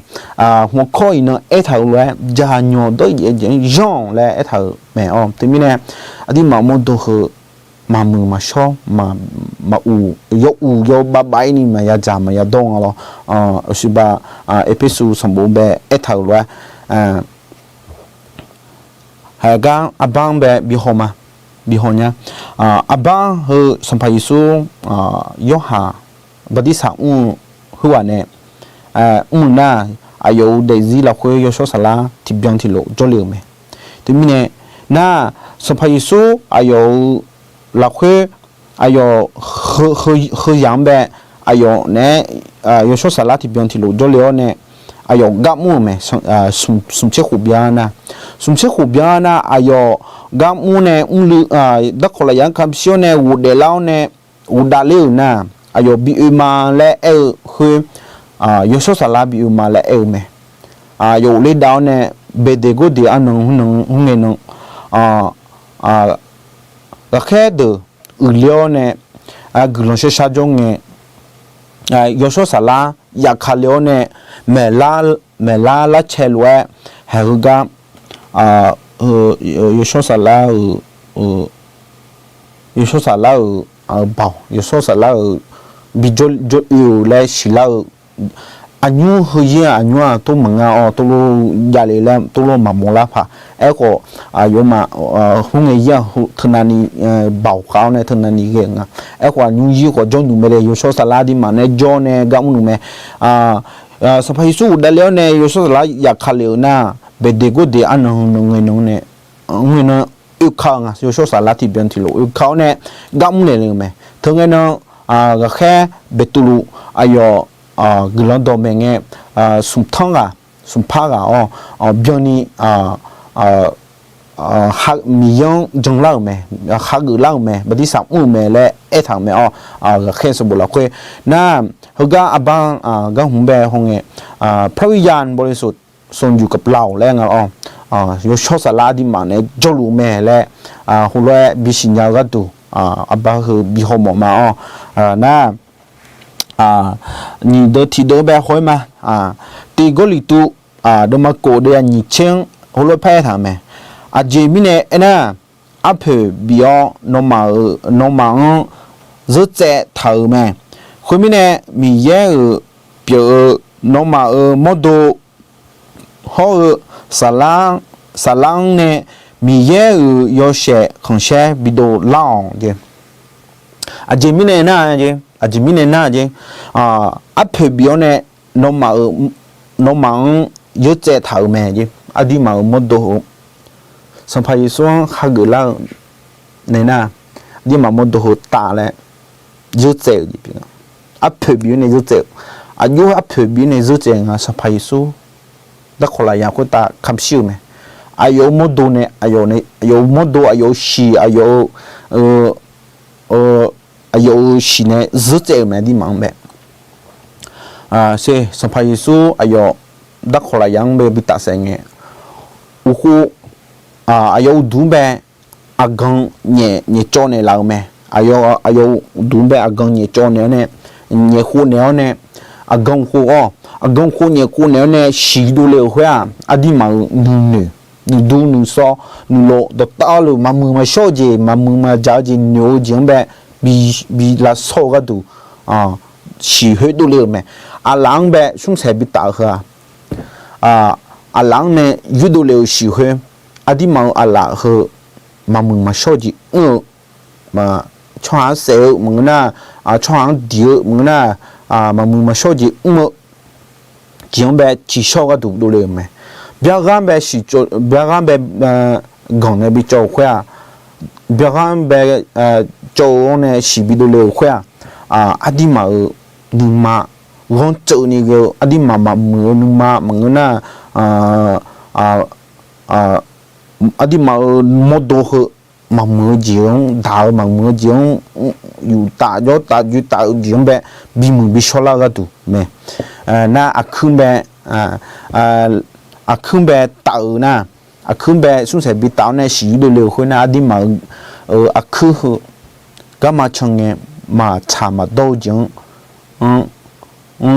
hmqkawr iqnan aertaq-euq lof-aer jaqnyawq dawr-ir jeq-aer janr-awq laer aertaq-euq mae-awr. Teumirnae aqdirmaf mawrdo heu maqmuiq maqshawr, maq, maquq, yawuq yawbav bav-ir ni maqya dzaq maqya dawr nga lawr. Aqsiqbav Erpersu sanqbof bae aertaq-euq lof-aer, haiq gar arbar-anr bae bihaw ma, bihaw nya. Arbar heu Sanqpaq Yeqsur, Yorhaq bartirsaq mr-eu khoerghaq nae mr-eu nar, aqyawf-euq daefzir lafkhoer Yawshawr Saflar tiqbyan tiqlof jawrle-euq mae. Teumirnae nar, Sanqpaq Yeqsur aqyawf-euq lafkhoer aqyawf heu, heu, heuzaq-anr bae aqyawf naeq-aer Yawshawr Saflar tiqbyan tiqlof jawrle-awr nae aqyawf gar mr-euq mae. Smq, smq tser khof byan nar, smq tser khof byan nar aqyawf gar mr nae mrluiv, darkawq lafyaq-anr kamq shir-awr nae ghofdaef lar-awr nae ghofdav ler-euq nar, aqyawf bi oe ma laer aer-eu khoer, Yawshawr Saflar bi oe ma laer aer-eu mae. Aqyawf ghofler dav-awr nae baeqdeq gawrdeq arnan hmr nan hmr ngae nan, ghaqkhaer deuq uiqler-awr nae guiqlanq sharshar jawr ngae, Yawshawr Saflar yafkale-awr nae maeqlar, maeqlar larcae lof-aer haeq heugar, Yawshawr Saflar-euq, Yawshawr Saflar-euq baoq, Yawshawr Saflar-euq bijawr, jawr oe-euq laer siqlar-eu, aqnymr heuzir-aq aqnymr-aq tov maqnga-awr tov lof javle laer tov lof maqmawr lar paq. Aerkhawf, aqyawfmaf hmr ngae zir-aq teunavni baoq khav-awr nae teunavni ghae-eu nga. Aerkhawf aqnymr zir khawf jawrnuq mae le, Yawshawr Saflar aqduimaf nae jawr nae gar mrnuq mae. Sanqpaq Yeqsur ghofdav le-awr nae Yawshawr Saflar yafkale-euq nar, baeqdeq gawrdeq arnan hmr nan ngae nan nae, ngae nan oeka-eu nga. Yawshawr Saflar tiqbyan tiqlof oeka-awr nae gar mrnaeq le-eu mae. Teungae nan, ghaqkhaer Beqtuvluv aqyawf guiqlanq dawqmaeq ngae, smqtanr ghaq, smqpar ghaq-awr byanni Miqyaer-anr janlar-euq mae, hageuf lar-euq mae, bartirsaq mr-euq mae laer aertaq-euq mae-awr, ghaqkhaer sanqbof lafkhoer nar, heugar arbar gar hmq bae hawngae, พระวิญญาณบริสุทธิ์ทรงอยู่กับเรา laer nga-awr, Yawshawr Saflar aqduimaf nae jawrluf mae laer heulof-aer bisiqnya-eu gharduq, arbar heu bi haw mawf ma-awr, nar, nyiq deuv tiq deuv bae haw-aer ma. Tiq Gawrliqtu deuvma kof deuv-aq nyiq tser-anr heulof-aer paraer taq-euq mae. Aqjeq mirnae aernar, arpoeq bif-awr nawmaf-euq, nawmaf-anr zeurtsaev taq-euq mae. Khoermirnae, Miqyaer-euq pyeuf-eu nawmaf-euq mawrdo hawr-eu saflar, saflar-anr nae Miqyaer-euq yawshaef khanqsaer bidov lar-awq jeq. Aqjeq mirnae nar, aqjeq mirnae nar jeq, arpoeq bif-awr nae nawmaf-euq, nawmaf-anr zeurtsaev taq-euq mae jeq. Aqduimaf-euq mawrdo heu, Sanqpaq Yeqsur-anr hageuf lar-eu nae nar, aqduimaf mawrdo heu taf laer zeurtsaev-euq jeq pyeuf nga. Arpoeq bif-awr nae zeurtsaev-euq, aqjox arpoeq bif-awr nae zeurtsaev nga. Sanqpaq Yeqsur darkawq lafyaq khoertav kamq shir-euq mae. Aqyawf-euq mawrdo nae, aqyawf-euq mawrdo, aqyawf-euq shiq, aqyawf-eu, aqyawf-euq shiq nae zeurtsaev-euq mae, aqduimaf-anr bae. Sanqpaq Yeqsur aqyawf darkawq lafyaq-anr bae bitaf saef ngae, uqkhov, aqyawf uqduq-anr bae aqgan nyaef, nyaef cawv naeqlaf-eu mae. Aqyawf, aqyawf uqduq-anr bae aqgan nyaef cawv naeq-awr nae, nyaef khov naeq-awr nae, aqgan khov-awr, aqgan khov nyaef khov naeq-awr nae shiq dovle-euq khoer-aq, aqduimaf-euq nuinoeq, nuidur nuisawr, nuilov dawqtawvluf maqmuiq maqshawr-eu jeq, maqmuiq maqjaq-eu jeq, noeq-eu jeq-anr bae bi, bi lavshawr-eu gharduq, shiq khoer dovle-euq mae. Aqlaf-anr bae smrsaeq bitaf-eu heu-aq, aqlaf-anr nae yoerdov le-euq shiq khoer, aqduimaf-euq aqlaf heu maqmuiq maqshawr-eu jeq mr-eu, tsawrhaq-anr saef-eu maqngeur nar, tsawrhaq-anr diq-eu maqngeur nar, maqmuiq maqshawr-eu jeq mr-eu jeq-anr bae ciqshawr-eu gharduq dovle-euq mae. Byar ghar bae siq, byar ghar bae ganq nae bi cawv-euq khoer-aq, byar ghar bae cawv-eu-anr nae siq bi dovle-euq khoer-aq, aqduimaf-euq nuima ghanrtseuvni ghae-eu, aqduimaf maqmuiq-eu nuima maqngeur nar, aqduimaf-euq mawrdo heu maqmuiq-eu jeq-anr daq-eu, maqmuiq-eu jeq-anr yuftaf jawrtaf joetaf-eu jeq-anr bae bimuiq bishawr lar-eu gharduq mae. Nar aqkuir bae, aqkuir bae taf-euq nar, aqkuir bae smrsaeq bitaf-awr nae shiq-ir dovle-euq khoer nar, aqduimaf-euq aqkuir heu garma can ngae maqtsaq maqdawr-eu jeq-anr,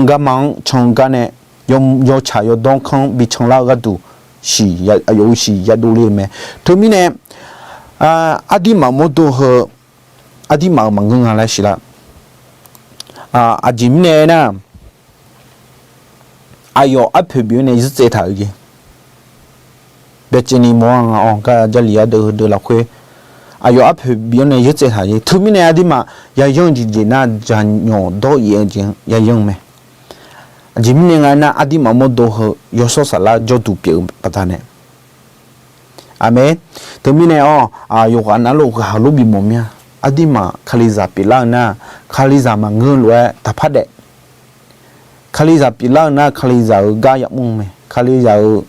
garma-anr can-eu gar nae yawtsaq yawdawr kanr bi can lar-eu gharduq, aqyawf-euq shiq yadov le-eu mae. Teumirnae, aqduimaf mawrdo heu aqduimaf-euq maqngeur nga laer siqlar. Aqjeq mirnae aernar, aqyawf arpoeq bif-awr nae zuirtsaev taq-euq jeq. Byacaevni mawr-a nga-awr gar Jarlif ardeuv heudeuv lafkhoer, aqyawf arpoeq bif-awr nae zuirtsaev taq-eu jeq. Teumirnae aqduimaf yayanr-eu jeq jeq nar, jaqnyawq dawr-ir-eu jeq-anr yayanr-eu mae. Aqjeq mirnae nga nar, aqduimaf mawrdo heu yawshawr saflar-eu jawrduq pyeuf-eu baqdanae. Aqmeq. Teumirnae-awr, yawqghaq navluf ghaq heulof bimawf mir-a. Aqduimaf Kalizaq pyeuflar-eu nar, Kalizaq maqngeur lof-aer taqpar daef. Kalizaq pyeuflar-eu nar, Kalizaq-euq gar yamr-eu mae. Kalizaq-euq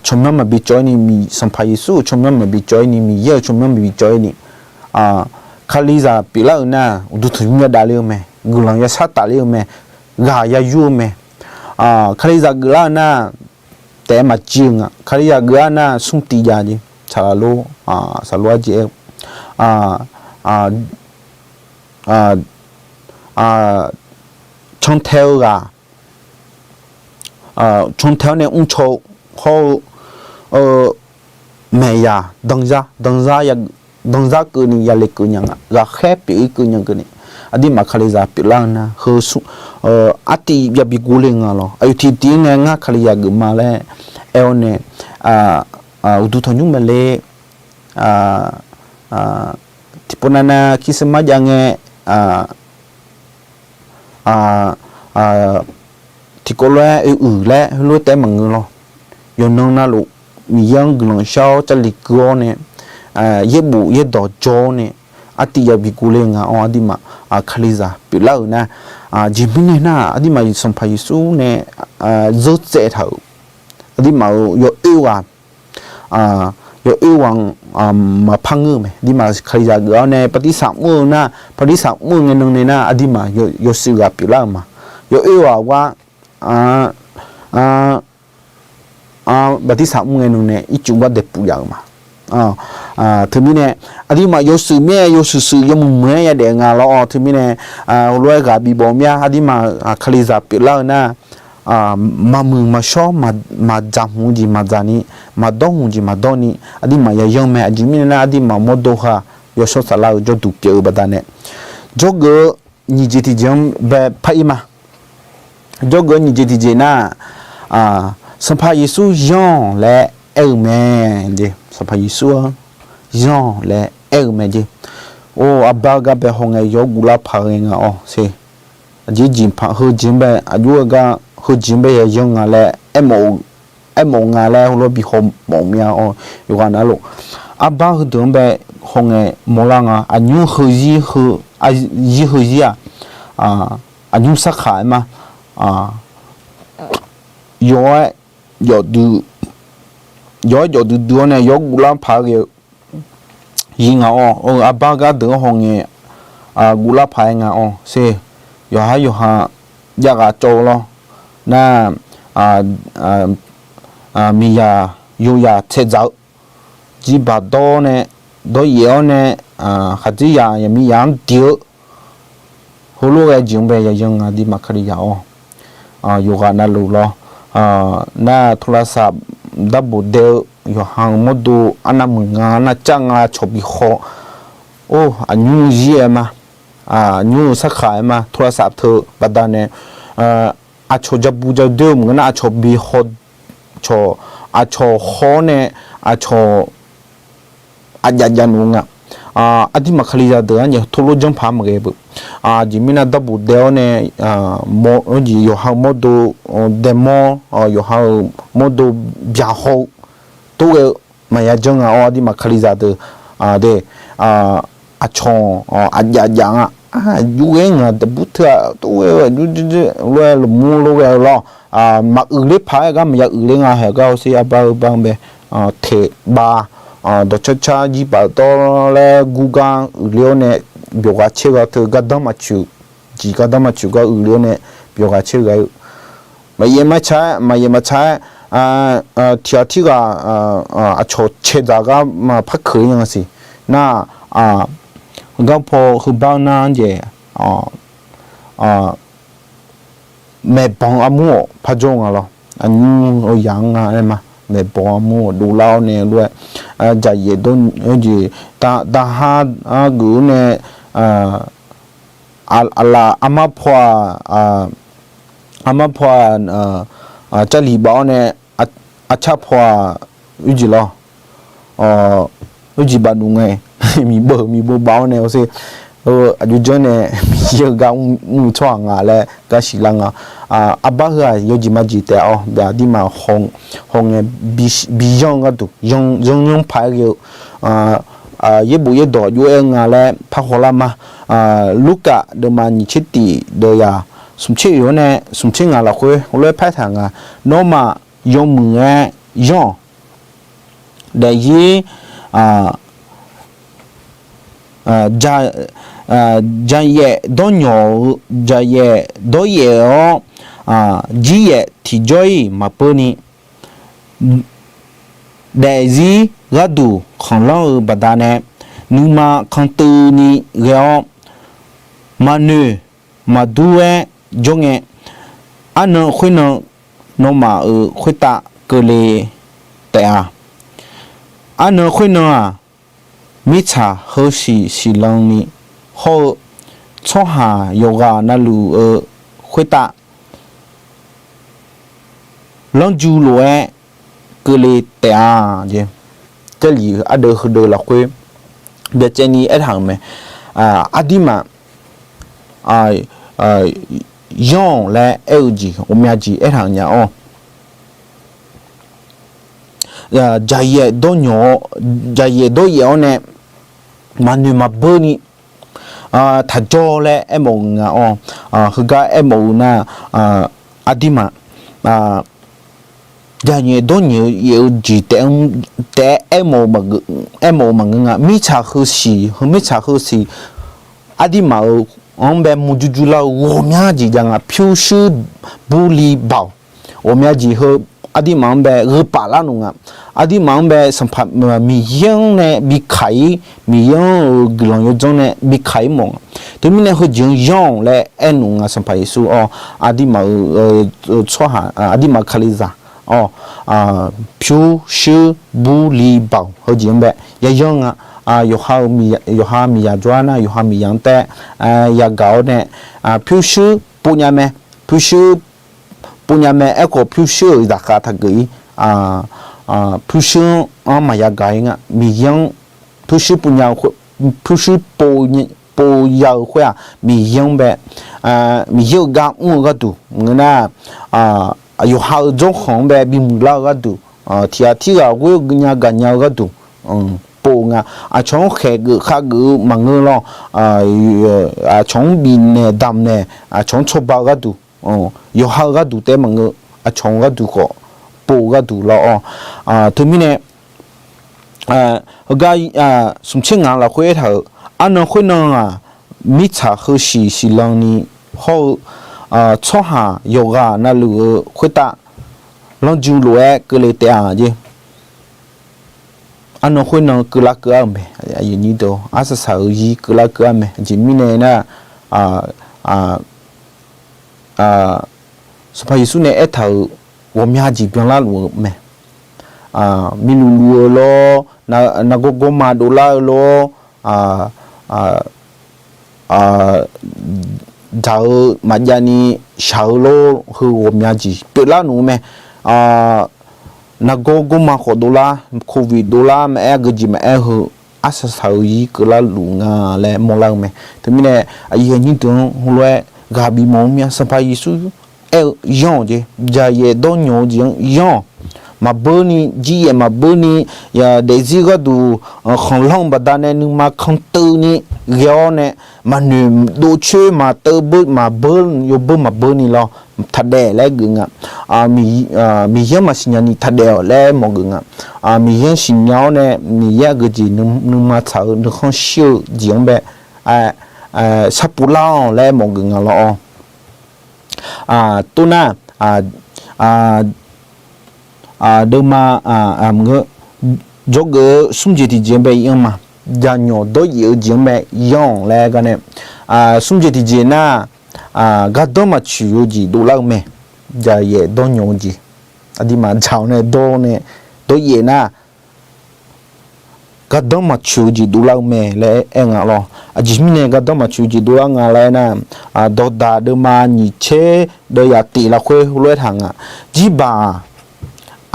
tsawrmyanr maqbi cawv-ir ni, Sanqpaq Yeqsur-euq tsawrmyanr maqbi cawv-ir ni, Miqyaer-euq tsawrmyanr maqbi cawv-ir ni, Kalizaq pyeuflar-euq nar, uqduq tanqnymr yadavler-eu mae, guiqlanq yashar tafler-eu mae, ghaq yayur-eu mae. Kalizaq geuflar-eu nar, taef-aer maqjir-eu nga. Kalizaq geuf-ar nar, smr tiv jav jeq, saqlaq lor, saqlor arjeq-aer-eu, cantae-eu ghaq, cantae-awr nae mrcaw-eu hawr-eu, maeqyaq danzar, danzar keuvni yale keuv nya nga, ghaqkhaer pyeuf-ir keuv nya keuvni, aqduimaf Kalizaq pyeuflar-eu nar, heu smr, artiv yabi guvle nga lawr. Aqyawf tiqtiv-ir nae ngar Kalizaq geufma laer aer-awr nae, uqduq tanqnymr maeqle, tiqpov navnav Christmas jav ngae, tiqkawv lof-aer oe uiq laer heulof-aer taef maqngeur lawr. Yawqnan navluf Miqyaer-anr guiqlanq shar-awr, Jarlif gui-awr nae, yaerbof yaerdawq jawr-awr nae, artiv yabi guvle nga-awr, aqduimaf Kalizaq pyeuflar-euq nar, jeq mirnae nar, aqduimaf Sanqpaq Yeqsur nae zeur tsaev taq-euq, aqduimaf-euq yawoer ghaq, yawoer ghaq-anr maqpar ngeur-eu mae. Aqduimaf Kalizaq geuf-awr nae bartirsaq mr-eu nar, bartirsaq mr-eu ngae nan nae nar, aqduimaf yawshuif ghaq pyeuflar-euq ma. Yawoer ghaq gar bartirsaq mr ngae nan nae ircuf gar daeqpuf yaf-euq ma. Teumirnae, aqduimaf yawshuif mir-aer yawshuif shuif yawmuiq muiq-aer yadaef nga lawr-awr, teumirnae, heulof-aer ghaq bibawf mir-a. Aqduimaf Kalizaq pyeuflar-eu nar, maqmuiq maqshawr, maqdzaq hmq-eu jeq maqdzaq ni, maqdawr hmq jeq maqdawr ni, aqduimaf yayanr mae. Aqjeq mirnae nar, aqduimaf mawrdo ha yawshawr saflar-eu jawrduq pyeuf-eu baqdanae, jawrgeuf-eu nyiq jeq tiqjeq-anr bae par-ir ma. Jawrgeuf-eu nyiq jeq tiqjeq nar, Sanqpaq Yeqsur yanr-awq laer aer-eu mae jeq. Sanqpaq Yeqsur-anr yanr-awq laer aer-eu mae jeq. Or, arbar gar bae hawngae yawr guvlar paq-eu ngae nga-awr ser. Aqjeq jeq paq heujeq-anr bae aqjox-aer gar heujeq-anr bae yayanr nga laer aermawf-eu, aermawf nga laer heulof-aer bi hawmawf mir-a-awr, yawqghaq navluf arbar heudeuq-anr bae hawngae mawrlar nga. Aqnymr heuzir heu, zir heuzir-aq, aqnymr sarkaq-aer ma. Yawr-aer yawfdui, yawf-aer yawfdui dui-awr nae yawr guvlar paq-aer ghae-eu zir nga-awr, arbar gar deuq-anr hawngae guvlar paq-aer nga-awr ser. Yawqhar yawqha jav ghaq cawv-eu lawr. Nar, miqzaq yozaq tsaevdzaq-eu jirbaq dawr nae, dawryaef-awr nae, khaqdzerzaq yaqmiqzaq-anr diq-eu heulof ghae jeq-anr bae yayanr nga. Aqduimaf Kalizaq-awr, yawqghaq navluf lawr, nar โทรศัพท์ darbof dae-eu, yawqha-euq mawrdo arnav muiq nga, arnav cav nga, cawq bi haw, or, aqnymr zir-aer ma, aqnymr-eu sarkaq-aer ma, โทรศัพท์ teu baqdanae, aqcawq jabu jadoer-eu maqngeur nar, aqcawq bi haw, cawq, aqcawq haw-awr nae, aqcawq aqjav jav nuf nga. Aqduimaf Kalizaq deuq-anr jeq โทรศัพท์ janrpaq-anr maqghae beu. Aqjeq mirnae darbof dae-awr nae, mawr-eu jeq yawqha-euq mawrdo dae mawr, yawqha-euq mawrdo byaqhaw-eu tov ghae-eu maqya janr nga-awr, aqduimaf Kalizaq deuq de, aqcawq aqjav jav nga, aqjox ghae ngaq daqbur teu-aq tov ghae-eu aqjox lof-aer lmqmr lof ghae-eu lawr. Maquiq ler paq-aer gar maqya uiq ler nga. Haeq gar hawsher arbar-eu bar-anr bae, teq bav, dawqcar car jir paf dawr laer gur gar uiq ler-awr nae byawq ghaq caer ghaq teu gardanr maqtsoeq, jeq gardanr maqtsoeq gar uiq ler-awr nae byawq ghaq caer ghaq-eu, maqyaef maqtsaq-aer, maqyaef maqtsaq-aer, tiq ghaq tirghaq aqcawq cae dzaq gar maqpar keuq-ir nya siq. Nar, garpaw heubar nar jeq, maeqbanq armur-awq par jawr nga lawr. Aqnymr-eu yaq-anr nga aer ma. Maeqbanq armur-awq dovlar-awr nae lof-aer, jaqyaef dawr-eu jeq, daqha geuf-awr nae, aqlaf armar paw-aq, armar paw-aq, Jarlif baf-awr nae, arcar paw-aq, oerjeq lawr, oerjeq baf nuf ngae, miqbeuq miqbeuq baf-awr nae hawsher, Aqjox janr nae Miqyaer-euq gar mr-eu tsawrhaq nga laer gar siqlar nga. Arbar heu-aq yawjeq majeq taef-awr, aqdirmaf hawngae biyan-eu gharduq, yanyanr paq-aer ghae-eu yaerbof yaerdawq jov-aer-eu nga laer parhaw lar ma. Lurkaf deuvma nyiq tser tiq deuq yaq smq tser oeq-awr nae smq tser ngaq lafkhoer heulof-aer paertaq nga. Nawmaf yawmuiq-aer yanr-awq. Daefzir jaqyaef dawrnyawq-eu, jaqyaef dawryaef-awr, jiryaef tiqjawr-iq maqbeur ni, daefzir gharduq khanqlanr-eu baqdanae, nuima kantuvni ghae-awr, maqnoeq maqdur-aer jawr ngae, arnan khoernan nawmaf-euq khoertav keuvle taef-a. Arnan khoernan-aq, mirtsaq heusiq siqlan ni hawr-eu tsawrhaq yawqghaq navluf-eu khoertav lanrju lof-aer keuvle taef-a. Jarlif ardeuv heudeuv lafkhoer byacaevni aertaq-euq mae. Aqdirmaf yanr-awq laer aer-eu jeq ghawqmya jeq aertaq-euq nya-awr, jaqyaef dawrnyawq-awr, jaqyaef dawryaef-awr nae maqnoeq maqbeur ni taqjawr laer aermawf-eu nga-awr, heugar aermawf-eu nar, aqdirmaf jaqyaef dawrnyaef-eu yaef-eu jeq taef-aer aermawf-eu maqngeur nga. Mirtsaq heusiq, heu mirtsaq heusiq aqdirmaf-euq anr bae murjur jur lar-eu ghawqmya jeq jav nga. Pyurshuir burli baoq, ghawqmya jeq heu aqdirmaf-anr bae gheu paf lar noeq nga. Aqdirmaf-anr bae Sanqpaq Miqyaer-anr nae bi kaq-ir, Miqyaer-anr-euq guiqlanq yawdzanr nae bi kaq-ir mawf nga. Teumirnae heujeq-anr yanr-awq laer aernoeq nga. Sanqpaq Yeqsur-awr, aqdirmaf-euq tsawrhaq, aqdirmaf-euq Kalizaq-awr, pyurshuir burli baoq heujeq-anr bae yayanr nga. Yawqha miqyaq jawrgar nar, yawqha miqyaq-anr taef yagaq-awr nae pyurshuir pov nya mae. Pyurshuir pov nya mae. Aerkhawf pyurshuir-euq zaqkhav taqgeuf-ir. Pyurshuir-anr maqya gaq-ir nga. Miqyaer-anr pyurshuir pov nya, pyurshuir pov ya-eu khoer-aq, Miqyaer-anr bae, Miqyaer-euq gar mr-eu gharduq ngeur nar, yawqha-euq jawrkhanq-anr bae bimuiq lar-eu gharduq, tiq ghaq tirghaq ghoer nya gaqnya-eu gharduq pov-eu nga. Aqcawq-anr khaeqgeuf khavgeuf-eu maqngeur lawr. Aqcawq-anr bifnaeq damqnaeq, aqcawq-anr cawba-eu gharduq, yawqha-eu gharduq taef-aer maqngeur, aqcawq-eu gharduq khawf pov-eu gharduq lawr-awr. Teumirnae heugar smq tser ngaq lafkhoer aertaq-euq, arnan khoernan-aq, mirtsaq heusiq siqlan ni hawr-eu tsawrhaq yawqghaq navluf-eu khoertav lanrju lof-aer keuvle taef-a jeq. Arnan khoernan keuvlar keuv-ar-euq mae. Arsaq saq-euq zir keuvlar keuv-ar mae. Aqjeq mirnae nar, Sanqpaq Yeqsur nae aertaq-euq ghawqmya jeq byanlar luf-eu mae. Miluf luf-eu lawr, nargawr gawrma dovlar-eu lawr, dzaq-eu maqjav ni shaq-eu lawr, heu ghawqmya jeq pyeuflar nmr-eu mae. Nargawr gawrma khawf dovlar, covid dovlar maqaer, aqgeujeq maqaer heu, arsaq saq-euq zir keuvlar luf nga laer mawrlar-eu mae. Teumirnae aqyuif aqnyir deuq-anr heulof-aer ghaq bif mawf-eu mya. Sanqpaq Yeqsur aer-eu yanr-awq jeq, jaqyaef dawrnyawq-eu jeq-anr yanr-awq. Maqbeur ni, jiryaef maqbeur ni, daefzir gharduq khanqlanr-eu baqdanae nuima kantuvni ghae-awr nae, maqnoeq dovcoer maqteuv beur maqbeur, yawbeur maqbeur ni lawr, taqdaef laer geuf nga. Miqyaer-anr maqsiqnya ni taqdaef-awq laer mawf geuf nga. Miqyaer-anr siqnya-awr nae Miqyaer aqgeujeq nuima tsaq-eu nuikhanr shir-eu jeq-anr bae sharpov lar-awq laer mawf geuf nga lawr-awr. Toxnar, deuvma, jawrgeuf-eu smr jeq tiqjeq-anr bae yanr ma. Jaqnyawq dawryaef-eu jeq-anr bae yanr-awq laer gar nae, smr jeq tiqjeq nar, gardanr maqtsoeq-eu jeq dovlar-eu mae. Jaqyaef dawrnyawq-eu jeq, aqduimaf dzaq-awr nae dawr nae dawryaef nar, gardanr maqtsoeq-eu jeq dovlar-eu mae laer aer nga lawr. Aqjeq mirnae gardanr maqtsoeq-eu jeq dovlar nga laer aernar, dawqdaq deuvma nyiq tser deuv yaf tif lafkhoer heulof-aer taq nga. Jirbaq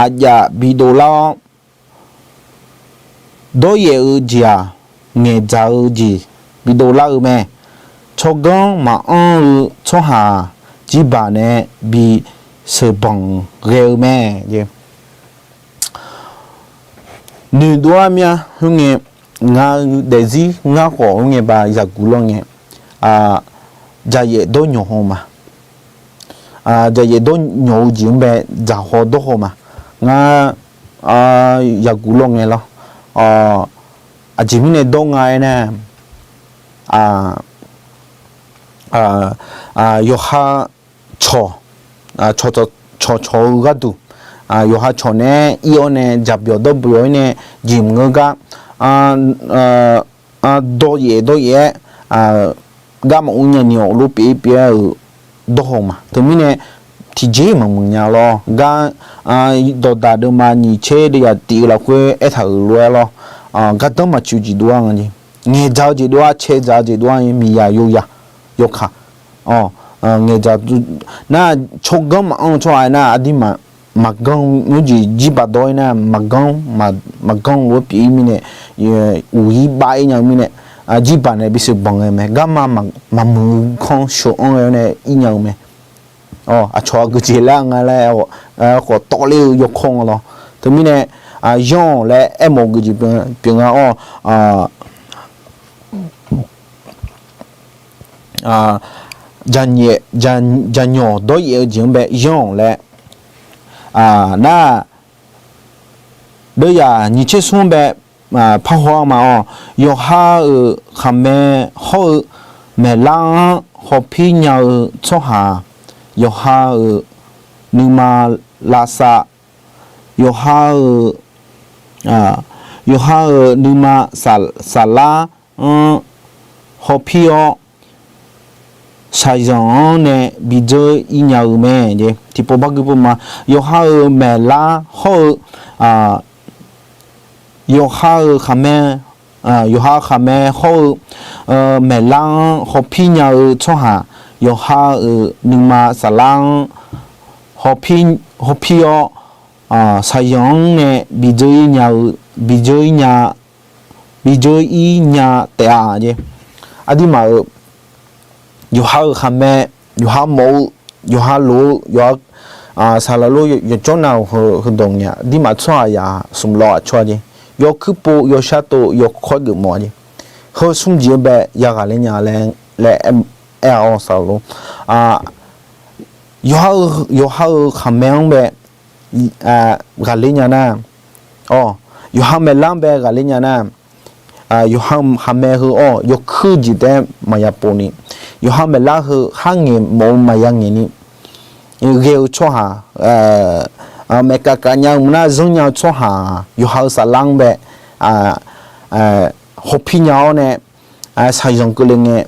aqjaf bidov lar-awr, dawryaef-eu jeq-aq, ngaeqdzaq-eu jeq bidov lar-eu mae. Tsawrganr maqanr-eu tsawrhaq-aq, jirbaq nae bisheuq banq ghae-eu mae. Noeqdov-ar mya khoerngae, ngar daefzir ngar khawf khoerngae ba yaguq lawr ngae, jaqyaef dawr nyawq haw ma. Jaqyaef dawr nyawq-eu jeq-anr bae dzaqhaw dawrhaw ma. Ngar yaguq lawr ngae lawr. Aqjeq mirnae dawr nga aernar, yawqha cawq, cawqcawq-eu gharduq, yawqha cawq naeq-aer ir-awr nae dzaqbyawq dawrbyawq-ir nae jeq maqngeur gar dawryaef dawryaef-aer, gar maqmr nyani awq lof pyeuf-ir pyeuf-aer-euq dawrhaw ma. Teumirnae tiqjeq maqmuiq nya lawr. Gar dawqdaq deuvma nyiq tser deuvyaq tif-eu lafkhoer aertaq-euq lof-aer lawr. Gardanr maqtsoeq jeq dov-ar nga jeq. Ngaeqdzaq-eu jeq dov-ar, caedzaq-eu jeq dov-ar, miqyaq yoyaq yawkaq. Ngaeqdzaq nar, tsawrganr maqanr-eu tsawrhaq nar, aqdirmaf maqganr-eu jeq jirbaq dawr-ir nar, maqganr, maqganr lof-aer pyeuf-ir mirnae, uq-ir bav-ir nya-eu mirnae, jirbaq nae bisheuq banq ghae mae. Garma maqmuiq-eu kanr sheuq-anr ghae-awr nae ir nya-eu mae. Aqcawq aqgeujeq laer nga laer khawf tawvler-eu yawkawr nga lawr. Teumirnae, yanr-awq laer aermawf-eu geujeq pyeuf nga-awr, jaqnyawq dawryaef-eu jeq-anr bae yanr-awq laer, nar, deuvyaq nyiq tser smr-anr bae parhaw-ar ma-awr, yawqha-euq khaqmae hawr-eu maeqlar-anr hawpir nya-eu tsawrhaq-aq, yawqha-euq nuima lavsav, yawqha-euq, yawqha-euq nuima saflar-anr hawpir-awr, shaqzanq-anr nae bidzeur-ir nya-eu mae. Tiqpov bargui pov ma. Yawqha-euq maeqlar hawr-eu, yawqha-euq khaqmae, yawqha khaqmae hawr-eu maeqlar-anr hawpir nya-eu tsawrhaq, yawqha-euq nuima saflar-anr hawpir-awr, shaqzanq-anr nae bidzeur-ir nya-eu, bidzeur-ir nya, bidzeur-ir nya taef-a jeq. Aqdirmaf-euq yawqha-euq khaqmae, yawqha mawf-eu, yawqha lof-eu, yawqha saqlaq lof yawqjawr nav-euq heudawq ngae, aqdirmaf tsawrhaqzaq smq lawq-aq tsawrhaq jeq. Yawkuir pov, yawshar tov, yawkawr geufmawf-a jeq. Heu smr jeq-anr bae yaghaq ler nya laer aer-awr saqlaq lof. Yawqha-euq khaqmae-anr bae ghaqler nya nar, yawqha maeqlar-anr bae ghaqler nya nar, yawqha khaqmae heu-awr yawkuir jeq taef-aer maqya pov ni, yawqha maeqlar heu khar ngaeq mawf-eu maqya ngaeq ni, ghae-eu tsawrhaq, maeqkaq kaq nya-eu maqnar zanr nya-eu tsawrhaq, yawqha-euq saflar-anr bae hawpir nya-awr nae, shaqzanq keuvle ngae,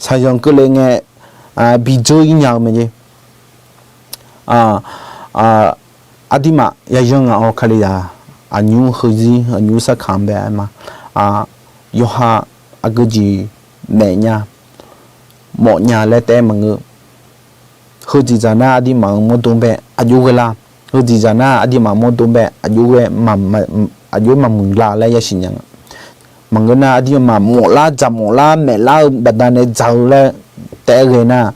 shaqzanq keuvle ngae, bidzeur-ir nya-eu mae jeq. Aqdirmaf yayanr ngaq-awr Kalizaq aqnymr heuzir aqnymr sarkaq-anr bae aer ma. Yawqha aqgeujeq maeq nya, mawf nya laer taef-aer maqngeur. Heujeq dzaq nar aqdirmaf-euq mawrdo bae aqjox ghae lar. Heujeq dzaq nar aqdirmaf mawrdo bae aqjox ghae, aqjox maqmuiq la laer yasiq nya nga. Maqngeur nar aqdirmaf mawflar dzaq mawflar maeqlar-eu baqdanae dzaq-eu laer taef-aer ghae nar,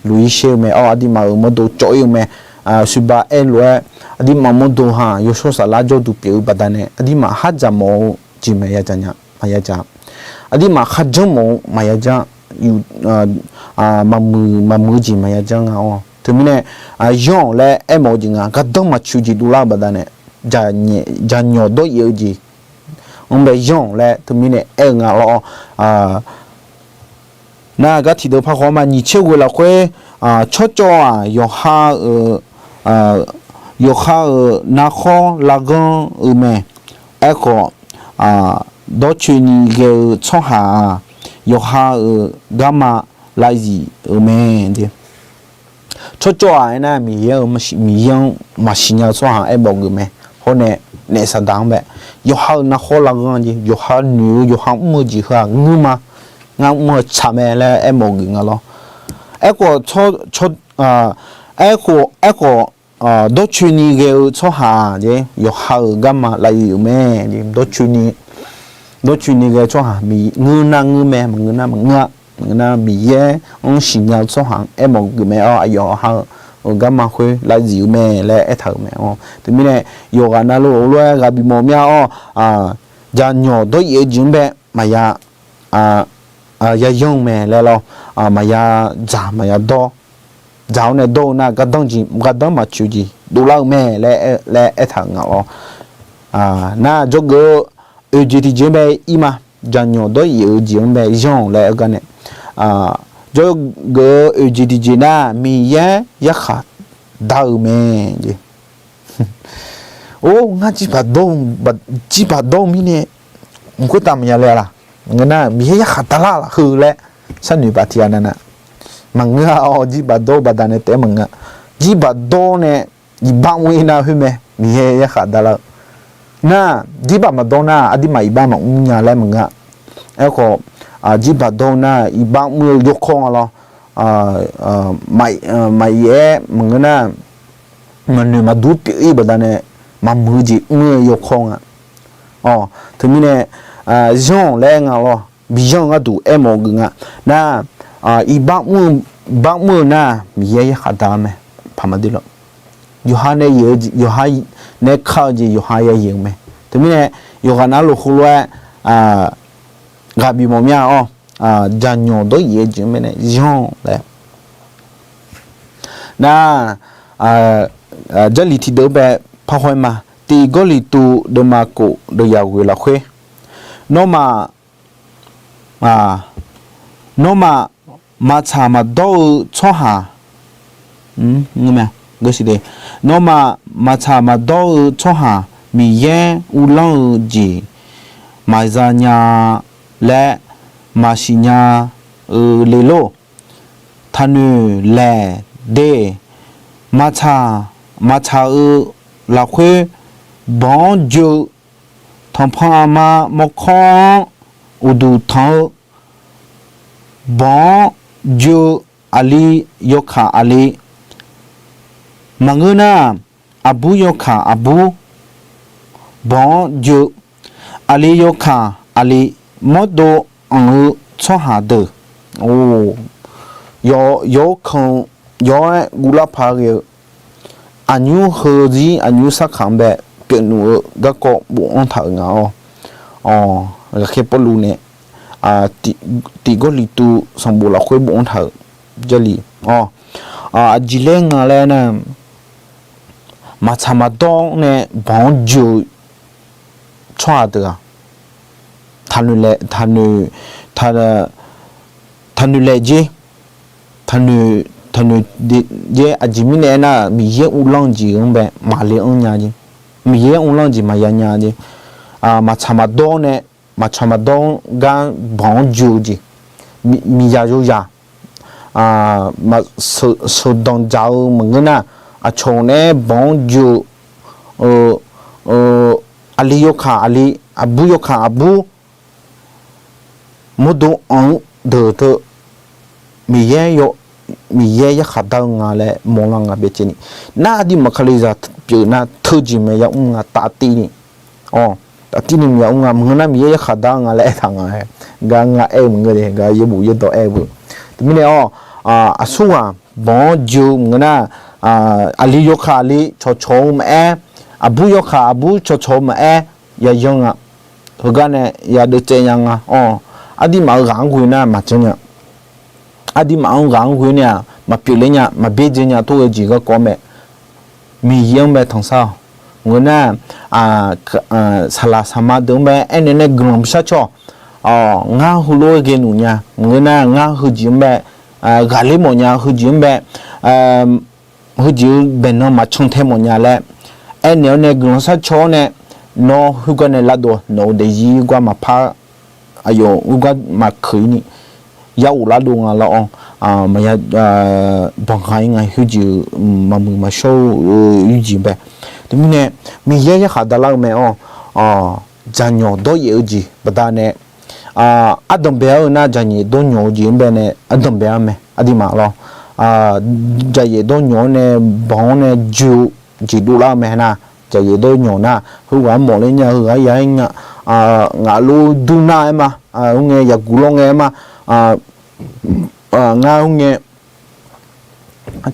luq-ir sher-eu mae. Awr aqdirmaf-euq mawrdo cawv-ir-eu mae. Suiba aer lof-aer aqdirmaf mawrdo ha yawshawr saflar jawrduq pyeuf-eu baqdanae aqdirmaf khar dzaq mawf-eu jeq maqya dzaq nya, maqya dzaq. Aqdirmaf kharjanr mawf-eu maqya janr, maqmuiq maqmuiq-eu jeq maqya janr nga-awr. Teumirnae, yanr-awq laer aermawf-eu jeq nga, gardanr maqtsoeq jeq dovlar-eu baqdanae, jaqnyawq dawryaef-eu jeq-anr bae yanr-awq laer teumirnae aer-eu nga lawr. Nar gar tiqdeuq parhaw ma nyiq tser ghoe lafkhoer, tsawrcawv-aq yawqha-euq, yawqha-euq narkhawr larghanr-eu mae. Aerkhawf, dawrcoeni ghae-eu tsawrhaq-aq, yawqha-euq garma lavyif-euq mae. Tsawrcawv-aq aernar, Miqyaer-eu, Miqyaer-anr maqsiq nya-eu tsawrhaq aermawf geuf mae. Hawr nae, naef Saqdaq-anr bae, yawqha-euq narkhawr larghanr jeq, yawqha noeq-eu, yawqha mr-eu jeq heu-aq ngeur ma. Ngar mr-eu tsaq mae laer aermawf geuf nga lawr. Aerkhawf, aerkhawf, aerkhawf, dawrcoeni ghae-eu tsawrhaq jeq, yawqha-euq garma lavyif-euq mae. Dawrcoeni, dawrcoeni ghae-eu tsawrhaq ngeur nar ngeur mae, maqngeur nar maqngeur-a. Maqngeur nar Miqyaer-anr siqnya-eu tsawrhaq-anr aermawf geuf mae-awr, aqyawf ha-eu garma khoer lav zif-eu mae laer aertaq-euq mae-awr. Teumirnae yawqghaq navluf-eu lof-aer ghaq bimawf mya-awr, jaqnyawq dawr-ir-eu jeq-anr bae maqya yayanr-eu mae laer lawr, maqya dzaq maqya dawr. Dzaq-awr nae dawr-eu nar gardanr jeq gardanr maqtsoeq jeq dovlar-eu mae laer aertaq-euq nga lawr. Nar jawrgeuf-eu oeq jeq tiqjeq-anr bae ir ma. Jaqnyawq dawr-ir-eu jeq-anr bae yanr-awq laer aer gar nae, jawrgeuf-eu oeq jeq tiqjeq nar Miqyaer yarkhaq dar-eu mae jeq. Or, ngar jirbaq dawr-eu, jirbaq dawr-eu mirnae mq khoertav maqya le-a laq. Ngeur nar Miqyaer yarkhaq darlar laf heu laer sharnoeq paf tiqghaq navnav. Maqngeur-a-awr, jirbaq dawr-eu baqdanae taef-aer maqngeur-a. Jirbaq dawr nae iqbax mr-ir nar khoer mae, Miqyaer yarkhaq darlar-eu. Nar, jirbaq maqdawr nar aqduimaf iqbax maqmr nya laer maqngeur-a. Aerkhawf, jirbaq dawr nar iqbax mr-eu yawkawr nga lawr. Maqir-aer maqngeur nar, maqnoeq maqdur pyeuf-ir baqdanae maqmuiq-eu jeq mr-eu yawkawr nga. Teumirnae yanr-awq laer aer nga lawr. Biyanr-eu gharduq aermawf-eu geuf nga. Nar, iqbax mr-eu nar Miqyaer yarkhaq dar-eu mae. Paq maqdir lawr. Yawqha nae, yawqha nae kar-eu jeq yawqha ya yaeq-eu mae. Teumirnae yawqghaq navluf heulof-aer ghaq bimawf mya-awr, jaqnyawq dawr-ir-eu jeq-anr bae nae yanr-awq laer. Nar, Jarlif tiqdeuq bae parhaw-aer ma. Tiq Gawrliqtu deuvma kof deuvyaq ghoeq lafkhoer, nawmaf, nawmaf maqtsaq maqdawr-eu tsawrhaq, nawmaf maqtsaq maqdawr-eu tsawrhaq Miqyaer uvlanr-eu jeq maqza nya laer maqsiq nya-eu le lor. Taqnoeq laeq de. Maqtsaq, maqtsaq-eu lafkhoer banq-anr joe-eu, tanqpanq aqma mawrkawr-anr uqduq tanq-eu, banq-anr joe-eu aqli yawkaq aqli, maqngeur nar, aqbur yawkaq aqbur, banq-anr joe-eu aqli yawkaq aqli, mawrdo anq-eu tsawrhaq deuq, yawr kan, yawr-aer guvlar paq ghae-eu, aqnymr heuzir aqnymr sarkaq-anr bae pyeufnuf-eu garkawv bofanr taq-euq nga-awr. Ghaqkhaer Pawrluv nae Tiq Gawrliqtu sanqbof lafkhoer bofanr taq-euq Jarlif-awr, aqjeq laer nga laer nar, maqtsaq maqdawr nae banq-anr joe-eu tsawrhaq deuq-aq, taqnoeq laeq jer, taqnoeq, taqnoeq jer. Aqjeq mirnae aernar, Miqyaer uvlanr-eu jeq-anr bae maqle anr nya jer. Miqyaer uvlanr-eu jeq maqya nya jer. Maqtsaq maqdawr nae, maqtsaq maqdawr gar banq-anr joe-eu jeq, miqzaq yozaq sheuqdanq dzaq-eu maqngeur nar, aqcawq nae banq-anr joe-eu, aqli yawkaq aqli, aqbur yawkaq aqbur, mawrdo anq-eu deuq teu, Miqyaer, Miqyaer yarkhaq dar-eu nga laer mawrlar nga byacaevni. Nar aqduimaf kalizaq pyeuf nar teujeq mae yamr nga taftivni. Taftivni maqya mr nga maqngeur nar Miqyaer yarkhaq dar-eu nga laer aertaq nga-aer, gar nga aer-eu maqngeur de, gar yaerbof yaerdawq aer-eu beu. Teumirnae-awr, aqsurghaq banq-anr joe-eu maqngeur nar, aqli yawkaq aqli cawqcawq-eu maqaer, aqbur yawkaq aqbur cawqcawq-eu maqaer, yayanr nga. Heugar nae yadeuv tsaev nya nga-awr, aqduimaf-euq ghaq-anr ghoe nar maqjanr nya. Aqduimaf-anr ghaq-anr ghoe nae-aq maqpyeuf ler nya, maqbyaerdzae nya tov-eu jeq garkawv mae. Miqyaer-anr bae tanqsar-awq. Maqngeur nar, saqlaq saqma deuq-anr bae aernaeq nae guiqlanq bishar cawq. Ngar heulof-aer ghae nuf nya. Maqngeur nar ngar heujeq-anr bae ghaqler mawf nya, heujeq-anr bae heujeq-eu baeqnan maqcan tae mawf nya laer aernaeq-awr nae guiqlanq sharcaw-awr nae, nawr khoergar nae lavdov nawq-eu daefzir gar maqpar, aqyawf khoergar maqkeuq-ir ni, ya of lavdov nga lar-awr, maqya banqha-ir nga khoerjeq-eu maqmuiq maqshawr-eu yurjeq bae. Teumirnae Miqyaer yarkhaq davlar-eu mae-awr, jaqnyawq dawryaef-eu jeq baqdanae, ardanq bae-awr-eu nar jaqnyaef dawrnyawq-eu jeq-anr bae nae ardanq bae-awr mae aqduimaf lawr. Jaqyaef dawrnyawq-awr nae banq-awr nae joe-eu jeq dovlar-eu mae nar, jaqyaef dawrnyawq nar heughaq-anr mawf ler nya, heughaq-anr ya-aer nya, ngaq lof dur nar-aer ma, mr ngae yaqguq lawr ngae-aer ma, ngar mr ngae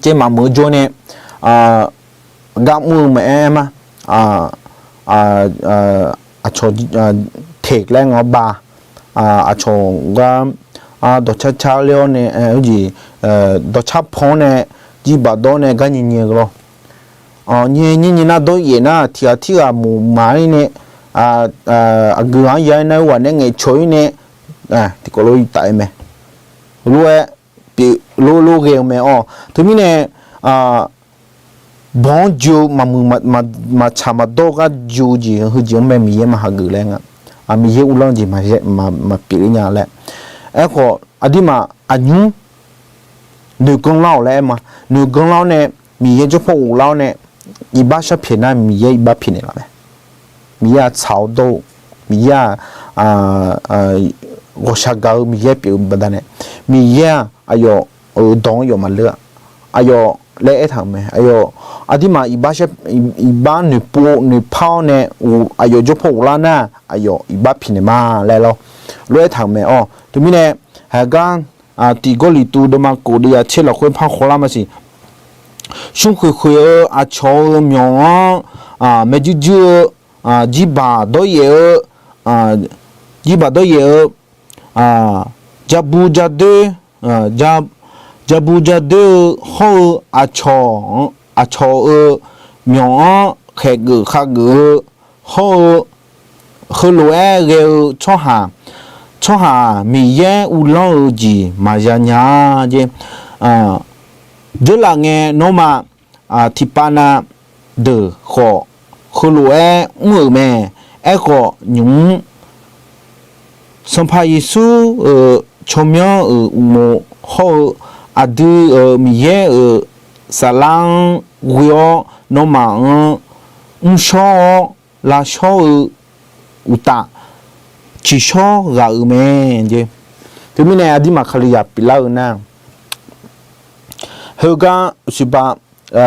caev maqmuiq-eu jawr nae, gar mr-eu maqaer ma, aqcawq teq laer ngaq-anr ba, aqcawq gar dawqcar car ler-awr nae, jeq dawqcar pan-awr nae, jirbaq dawr nae gar nyae nyae-eu lawr. Nyae nyae nyae nar dawryaef nar tiqghaq tirghaq muq maqaer nae, aqgeu ghaq-anr ya-aer nar-eu ghaq nae ngaeqcawq-ir nae, tiqkawv lof-aer taf-aer mae. Lof-aer pyeuf lof lof ghae-eu mae-awq. Teumirnae, banq-anr joe-eu maqmuiq maqtsaq maqdawr gar joe-eu jeq heujeq-anr mae Miqyaer maq hageuf laer nga. Miqyaer uvlanr-eu jeq maqpyeuf nya laer. Aerkhawf aqdirmaf aqnymr noeqganr lar-awq laer aer ma. Noeqganr lar-awr nae, Miqyaer jawrpaw ghoflar-awr nae, iqbax sharpyaeq nar Miqyaer iqbax pyaeqnaeq laf mae. Miqyaer-aq tsaq-awr dawr-eu, Miqyaer-aq ghawqshaq gaq-eu Miqyaer pyeuf-eu baqdanae, Miqyaer-aq aqyawf-euq dawq-anr yawf maqleur-a. Aqyawf laer aertaq-euq mae. Aqyawf aqdirmaf iqbax noeqpov noeqpar-awr nae, aqyawf jawrpaw ghoflar nar aqyawf iqbax pyaeqnaeq ma laer lawr, lof-aer taq-euq mae-awq. Teumirnae, haigar Tiq Gawrliqtu deuvma kof deuvyaq tser lafkhoer par khawvlar maqsiq. Smrkhoeq khoeq-eu aqcawq-euq myawq-anr, maeq juir juir-eu, jirbaq dawryaef-eu, jirbaq dawryaef-eu, jabu jadoer, jabu jadoer-eu hawr-eu aqcawq, aqcawq-euq myawq-anr khaeqgeuf khageuf-eu hawr-eu, heulof-aer ghae-eu tsawrhaq, tsawrhaq Miqyaer uvlanr-eu jeq maqya nya-a jeq. Dzeurlaf ngae nawmaf tiqpav na deuq khawf heulof-aer mr-euq mae. Aerkhawf nymq-mr Sanqpaq Yeqsur-euq tsawrmyanr-euq uqmov hawr-eu aqdui-euq Miqyaer-euq saflar-anr ghoe-awr nawmaf-anr mrshawr-awr lavshawr-eu uqtaf, tsiqshawr ghaq-euq mae. Teumirnae aqdirmaf Kalizaq pyeuflar-eu nar, heugar siqpav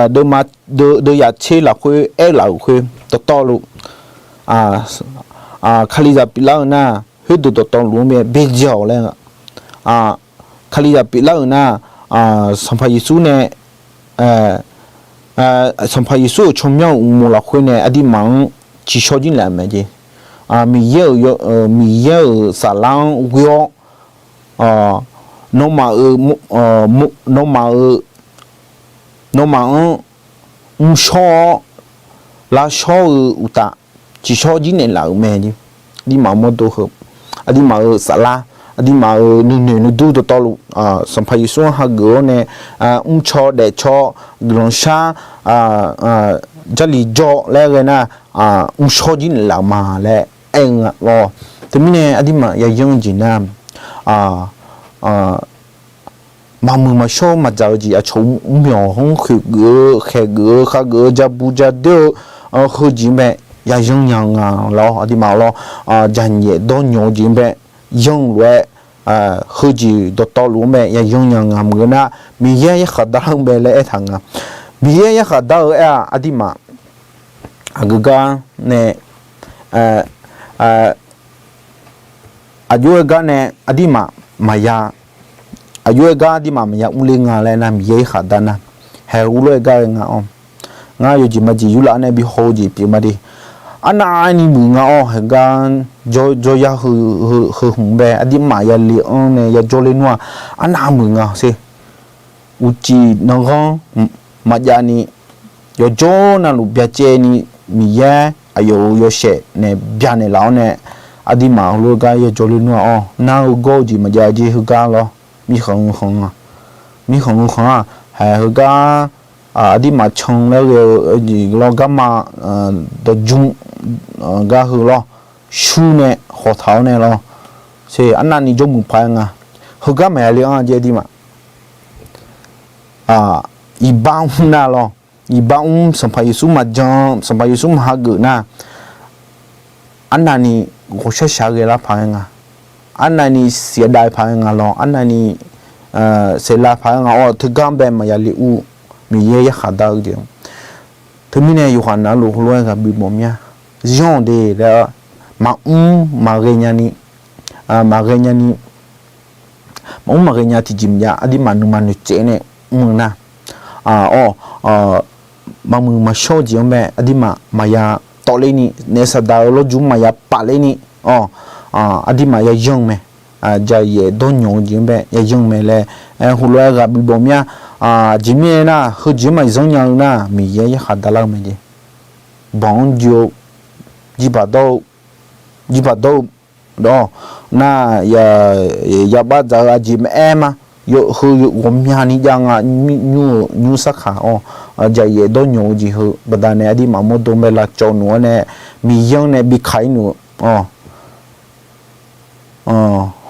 deuvma, deuv, deuvyaq tser lafkhoer aerlaf-euq khoer dawqtawvluf, Kalizaq pyeuflar-eu nar, khoerdeuq dawqtawvluf-anr bae baejae-awq laer, Kalizaq pyeuflar-euq nar, Sanqpaq Yeqsur nae, Sanqpaq Yeqsur-euq tsawrmyanr-euq uqmov lafkhoer nae aqdirmaf-anr tsiqshawr jir naeq-euq mae jeq. Miqyaer-euq, Miqyaer-euq saflar-anr ghoe-awr, nawmaf-euq, nawmaf-euq, nawmaf-anr mrshawr-awr lavshawr-eu uqtaf, tsiqshawr jir naeqlaf-euq mae. Aqdirmaf mawrdo heu, aqdirmaf-euq saflar, aqdirmaf-euq nuinoeq nuidur dawqtawvluf, Sanqpaq Yeqsur-anr hageuf-awr nae, mrcaw daefcaw, guiqlanq shar, Jarlif jawr laer ghae nar, mrshawr jir naeqlaf-euq ma laer aer-eu nga lawr. Teumirnae aqdirmaf yayanr-eu jeq nar, maqmuiq maqshawr maqdzaq-eu jeq aqcawq mrmyawq-anr khoeqgeuf-eu khaeqgeuf-eu khageuf-eu jabu jadoer-eu heujeq-anr bae yayanr nya nga lawr. Aqdirmaf lawr, jaqnyaef dawrnyawq-eu jeq-anr bae yanr-eu lof-aer, heujeq dawqtawvluf-anr bae yayanr nya nga maqngeur nar, Miqyaer yarkhaq dar-anr bae laer aertaq nga. Miqyaer yarkhaq dar-eu aer-aq aqdirmaf aqgeu gar nae, aqjox-aer gar nae aqdirmaf maqya, aqjox-aer gar aqdirmaf maqya urler nga laer nar, Miqyaer yarkhaq dar nar, haeq urlof-aer gar ghae nga-awr, ngar yawjeq majeq yurlaf-anr nae bi haw-eu jeq pyeuf ma de. Arnavni muiq nga-awr, haeqgar jawr, jawryar heu, heu hmq bae aqdirmaf yale-anr nae yajawr ler nmr-aq, arnav muiq nga sher. Uqcif nanghanr maqjav ni, yawqjawr navluf byacaevni, Miqyaer aqyawf-euq yawshaef nae byanaeq laf-awr nae, aqdirmaf heulof-aer gar yajawr ler nmr-aq-awr, nar-eu gawr-eu jeq maqjav jer heugar lawr. Mirkhanq-eu khanq-aq, mirkhanq-eu khanq-aq, haeq heugar, aqdirmaf can laer ghae-eu jeq lawr garma, dawqjmr, gar heu lawr, shur nae khawqtaq-awr nae lawr, sher arnavni jawrmuiq paq-aer nga. Heugar maqya le-anr jer aqdirmaf iqbax mr nar lawr, iqbax mr Sanqpaq Yeqsur maqjan, Sanqpaq Yeqsur maqhageuf nar, arnavni ghawqshar shaq ghae lar paq-aer nga. Arnavni siqdav paq-aer nga lawr, arnavni saeqlav paq-aer nga-awr, teugar-anr bae maqya le ur, Miqyaer yarkhaq dar-eu jeq. Teumirnae yawqghaq navluf heulof-aer ghaq bi mawf mir-a. Zanr-awq de laer, maqmr maqghae nyani, maqghae nyani, maqmr maqghae nya tiqjeq maqjav aqdirmaf nuima noeqtsaev nae mr-eu nar, awr, maqmuiq maqshawr-eu jeq-anr bae aqdirmaf maqya tawvler ni, naef saqdaq-euq lawrju maqya pafler ni, awr, aqdirmaf yayanr-eu mae. Jaqyaef dawrnyawq-eu jeq-anr bae yayanr-eu mae laer, heulof-aer ghaq bi bawq mir-a. Aqjeq mirnae nar, heujeq-anr maqzanr nya-eu nar, Miqyaer yarkhaq davlar-eu mae jeq. Banq-anr joe-eu, jirbaq dawr-eu, jirbaq dawr-eu, dawr-awr nar, yabav dzaq-eu aqjeq maqaer ma. Heu ghawqmyani jav nga, nymr-euq nymr sarkaq-awr, jaqyaef dawrnyawq-eu jeq heu baqdanae aqdirmaf mawrdo bae lavcawv nuf-awr nae, Miqyaer-anr nae bi kaq-ir nuf-eu, awr,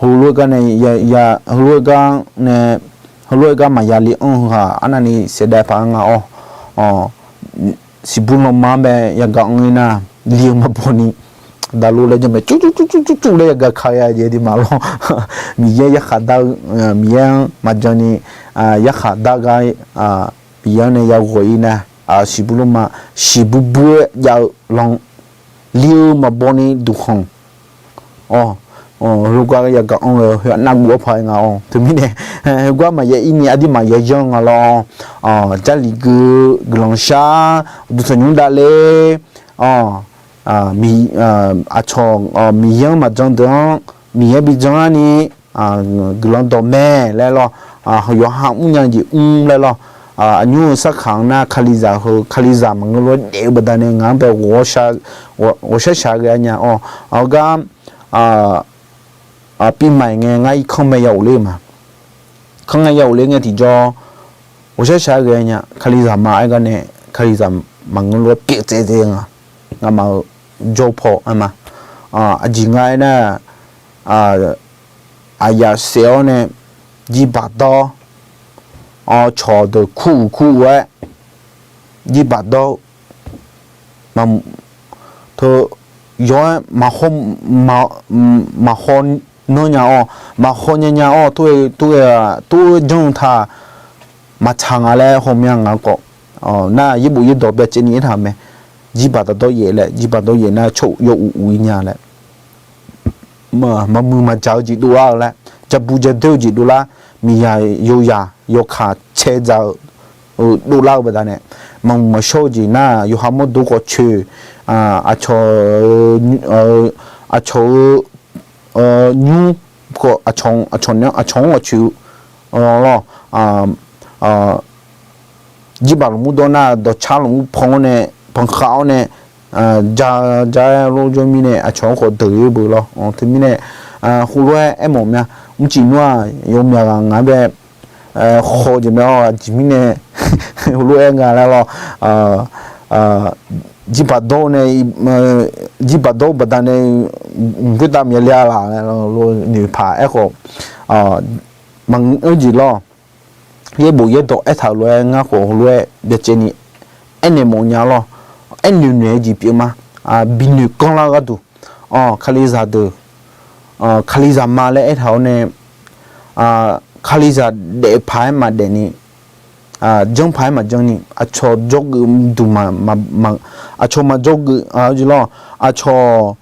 heulof-aer gar nae, heulof-aer gar nae, heulof-aer gar maqya le anr-eu ghaq arnavni saevdaev paq-aer nga-awr, siqbur lanma-anr bae yagaq anr-ir nar, li-eu maqbaw ni, daqlo laer janrmae cur cur cur cur cur laer yagaq ka-a jeq aqdirmaf lawr. Miqyaer yarkhaq dar-eu, Miqyaer-anr maqjan ni yarkhaq dar gar, Miqyaer-anr nae yaghawq-ir nar, siqbur lanma, siqbur bur-aer jav-eu lan, li-eu maqbaw ni duqkhanq, awr, heugar yagaq anr-eu heu arnavguv arpaq-aer nga-awr. Teumirnae, heugar maqya ir ni aqdirmaf yayanr nga lawr. Jarlif gui, guiqlanq shar, uqduq tanqnymr davler, awr, aqcawq, Miqyaer-anr maqjan deuq-anr Miqyaer bi jan-ar ni, guiqlanq dawqmae laer lawr, yawqha mrnya jeq mr laer lawr, aqnymr-eu sarkaq-anr nar Kalizaq heu, Kalizaq maqngeur lof-aer daef-eu baqdanae ngaq-anr bae ghawqshar shaq ghae-a nya-awr, heugar, ปีใหม่ ngae ngar irkanr bae ya ghofler-eu ma. Kanr ngae ya ghofler ngae tiqjawr, ghawqshar shaq ghae nya, Kalizaq ma aer gar nae, Kalizaq maqngeur lof-aer pyeuf tsaev tsaev nga, ngamaf-euq jawr paw aer ma. Aqjeq nga aernar, aqyaf saef-awr nae, jirbaq dawr, cawq deuq kur uq kur uq-aer, jirbaq dawr, teu, yaw-aer maqhaw nanr nya-awr, maqhaw nya nya-awr, tov-aer janr-eu taq maqtsaq nga laer hawmya nga khawf, nar yaerbof yaerdawq byacaevni aertaq-euq mae. Jirbaq dawr yaef laer, jirbaq dawr yaef nar tsawr yaw uq uq-ir nya laer, maqmuiq maqjaq-eu jeq dovlar-eu laer, jabu jadoer-eu jeq dovlar, miqyaq yawzaq yawkaq cae dzaq-eu dovlar-eu baqdanae, maqmuiq maqshawr-eu jeq nar yawqha mawrdo khawf coeq, aqcawq, aqcawq-eu nymr khawf, aqcawq-anr aqcoeq-eu lawr, jirbaq lmqmr dawr nar dawqcar lmqmr pan-awr nae, panqkhav-awr nae, ja ja-aer lor jawr mirnae aqcawq-anr khawf deuq-ir beu lawr. Teumirnae, heulof-aer aermawf mya, mrcif nmr-aq yawmyaq ghaq ngaq-anr bae haw-eu jeq mae-awr aqjeq mirnae heulof-aer nga laer lawr. Jirbaq dawr nae, jirbaq dawr-eu baqdanae mq khoertav maqya le-a laf noeqpaq aerkhawf, maqngeur jeq lawr. Yaerbof yaerdawq aertaq-euq lof-aer ngar khawf heulof-aer byacaevni aernaeq mawf nya lawr. Aernoeq noeq-eu jeq pyeuf ma. Binoeq kanrlar-eu gharduq-awr, Kalizaq deuq, Kalizaq ma laer aertaq-awr nae, Kalizaq daef paq-aer maqdaef ni, janr paq-aer maqjanr ni, aqcawq jawrgeuf duq, aqcawq maqjawrgeuf, lawr, aqcawq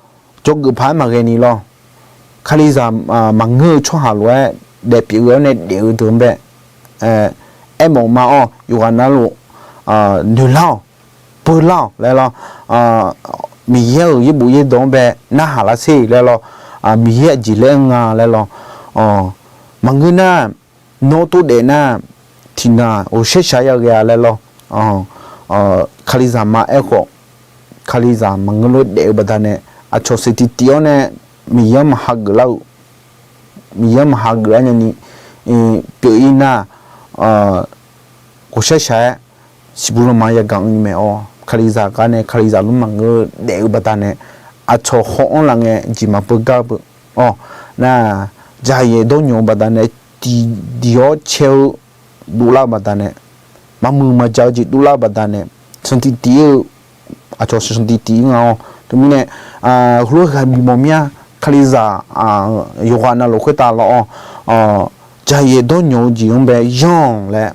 jawrgeuf paq-aer maqghae ni lawr. Kalizaq maqngeur-eu tsawrhaq lof-aer daef pyeuf-eu-awr nae daef-eu deuq-anr bae aermawf ma-awr, yawqghaq navluf noeqlar-awq, peular-awq laer lawr. Miqyaer-euq yaerbof yaerdawq-anr bae narhaq lar sher laer lawr. Miqyaer aqjeq laer-anr nga laer lawr. Maqngeur nar, nawr tov daef nar, tiqnan ghawqshaq shaq ya ghae-a laer lawr. Kalizaq ma aerkhawf, Kalizaq maqngeur lof-aer daef-eu baqdanae, aqcawq saqtiq tiv-awr nae Miqyaer-anr maqhageuf lar-eu, Miqyaer-anr maqhageuf lar nyani pyeuf-ir nar, ghawqshaq shaq-aer siqbuq lanma yagaq-anr mae-awr, Kalizaq gar nae Kalizaq lmr maqngeur daef-eu baqdanae, aqcawq haw-anr laf ngae jeq maqbeugar beu-awr, nar, jaqyaef dawrnyawq-eu baqdanae, tiqdiq-awr cae-eu dovlar-eu baqdanae, maqmuiq maqjaq-eu jeq dovlar-eu baqdanae, sanqtiq tiv-eu, aqcawq sanqtiq tiv-ir nga-awr, teumirnae, heulof-aer ghaq bimawf mir-a, Kalizaq yawqghaq navluf khoertav lawr-awr, jaqyaef dawrnyawq-eu jeq-anr bae yanr-awq laer,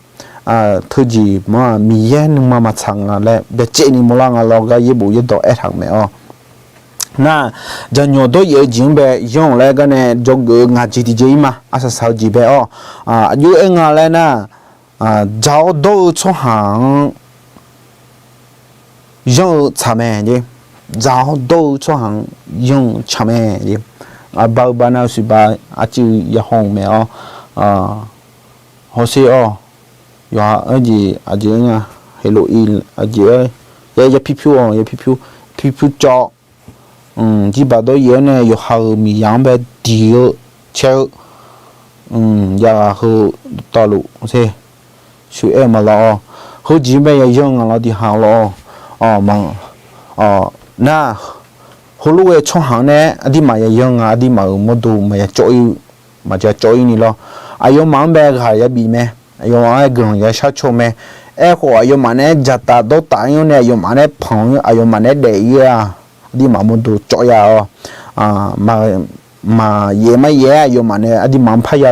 teujeq ma Miqyaer nuima maqtsaq nga laer byacaevni mawrlar nga lawr gar yaerbof yaerdawq aertaq-euq mae-awr. Nar, jaqnyawq dawryaef-eu jeq-anr bae yanr-awq laer gar nae dzawgeuf-eu ngaq jeq tiqjeq ir ma. Arsaq saq-eu jeq bae-awr, aqjox aer nga laer nar, dzaq-awr dawr-eu tsawrhaq-anr yanr-eu tsaq mae. Dzaq-awr dawr-eu tsawrhaq-anr yanr-eu tsaq mae. Aqba-eu baqnav-eu siqba arcuiv yahaw-eu mae-awr, hawsher-awr, yawqha-anr jeq aqjeq-anr nga, heqlof-ir aqjeq-aer, ya ya pirpyur-awq, ya pirpyur, pirpyur cawv, jirbaq dawryaef-anr nae yawqha-euq miqzaq-anr bae diq-eu caer-eu, jav ghaq heu tawvluf te, sheuq aer-eu maqlawr-awq. Heujeq-anr bae ya yanr nga lawr, diqha lawr-awq. Nar, heulof ghae tsawrhaq-anr nae aqdirmaf ya yanr nga, aqdirmaf-euq mawrdo maqya cawv-ir, maqya cawv-ir ni lawr. Aqyawfmaf-anr bae ghaq ya bif mae. Aqyawfmaf-anr guiqlanq ya sharcaw mae. Aerkhawf, aqyawfmaf nae dzaqtaf dawrtaf-ir-anr nae aqyawfmaf nae panq-ir, aqyawfmaf nae daef-ir-a, aqdirmaf mawrdo cawv ya-awr, maqyaef maryaef-aer aqyawfmaf nae aqdirmaf-anr parya,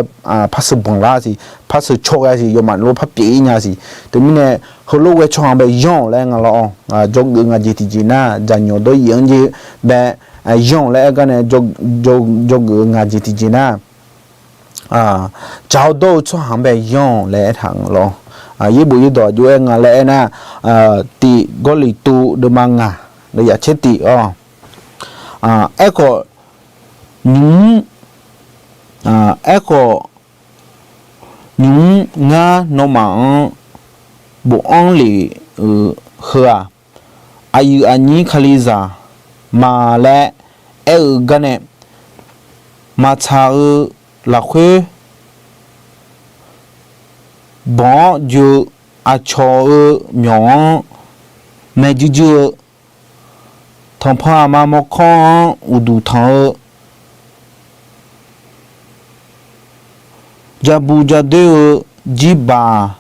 parsheuq banq lar siq, parsheuq caw ghae siq, yawfmaf lof par pyeuf-ir nya siq. Teumirnae, heulof ghae tsawrhaq-anr bae yanr-awq laer nga lawr-awq. Dzawgeuf ngaq jeq tiqjeq nar, jaqnyawq dawryaef-anr jeq bae yanr-awq laer aer gar nae, dzawgeuf-eu ngaq jeq tiqjeq nar, dzaq-awr dawr-eu tsawrhaq-anr bae yanr-awq laer aertaq nga lawr. Yaerbof yaerdawq aqjox aer nga laer aernar, tiq Gawrliqtu deuvma ngaq, deuvyaq caer tiq-awr, aerkhawf, nymq-mr, aerkhawf, nymq-mr ngar nawmaf-anr bofanr lef-euq heu-aq, aqyuif aqnyir Kalizaq ma laer aer-eu gar nae, maqtsaq-eu lafkhoer banq-awr joe-eu aqcawq-eu myawq-anr maeqjuir juir-eu, tanqpanq aqma mawrkawr-anr uqduq tanq-eu, jabu jadoer-eu, jirbaq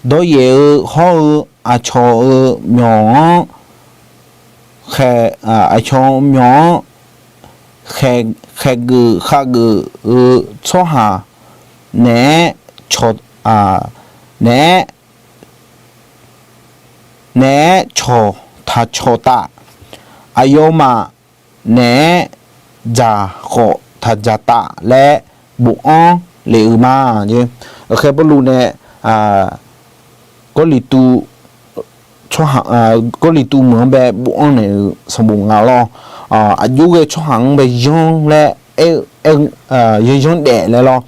dawryaef-eu hawr-eu aqcawq-eu myawq-anr, aqcawq-eu myawq-anr khaeqgeuf khavgeuf-eu tsawrhaq naeq-aer, naeq-aer, naeq-aer cawq taq cawq taf. Aqyawfmaf naeq-aer dzaq khawf taq dzaq taf laer bofanr lef-euq ma. Ghaqkhaer Pawrluv nae Gawrliqtu, Gawrliqtu meuq-anr bae bofanr naeq-euq sanqbof nga lawr. Aqjox ghae tsawrhaq-anr bae yanr laer, yanr yanr daef laer lawr.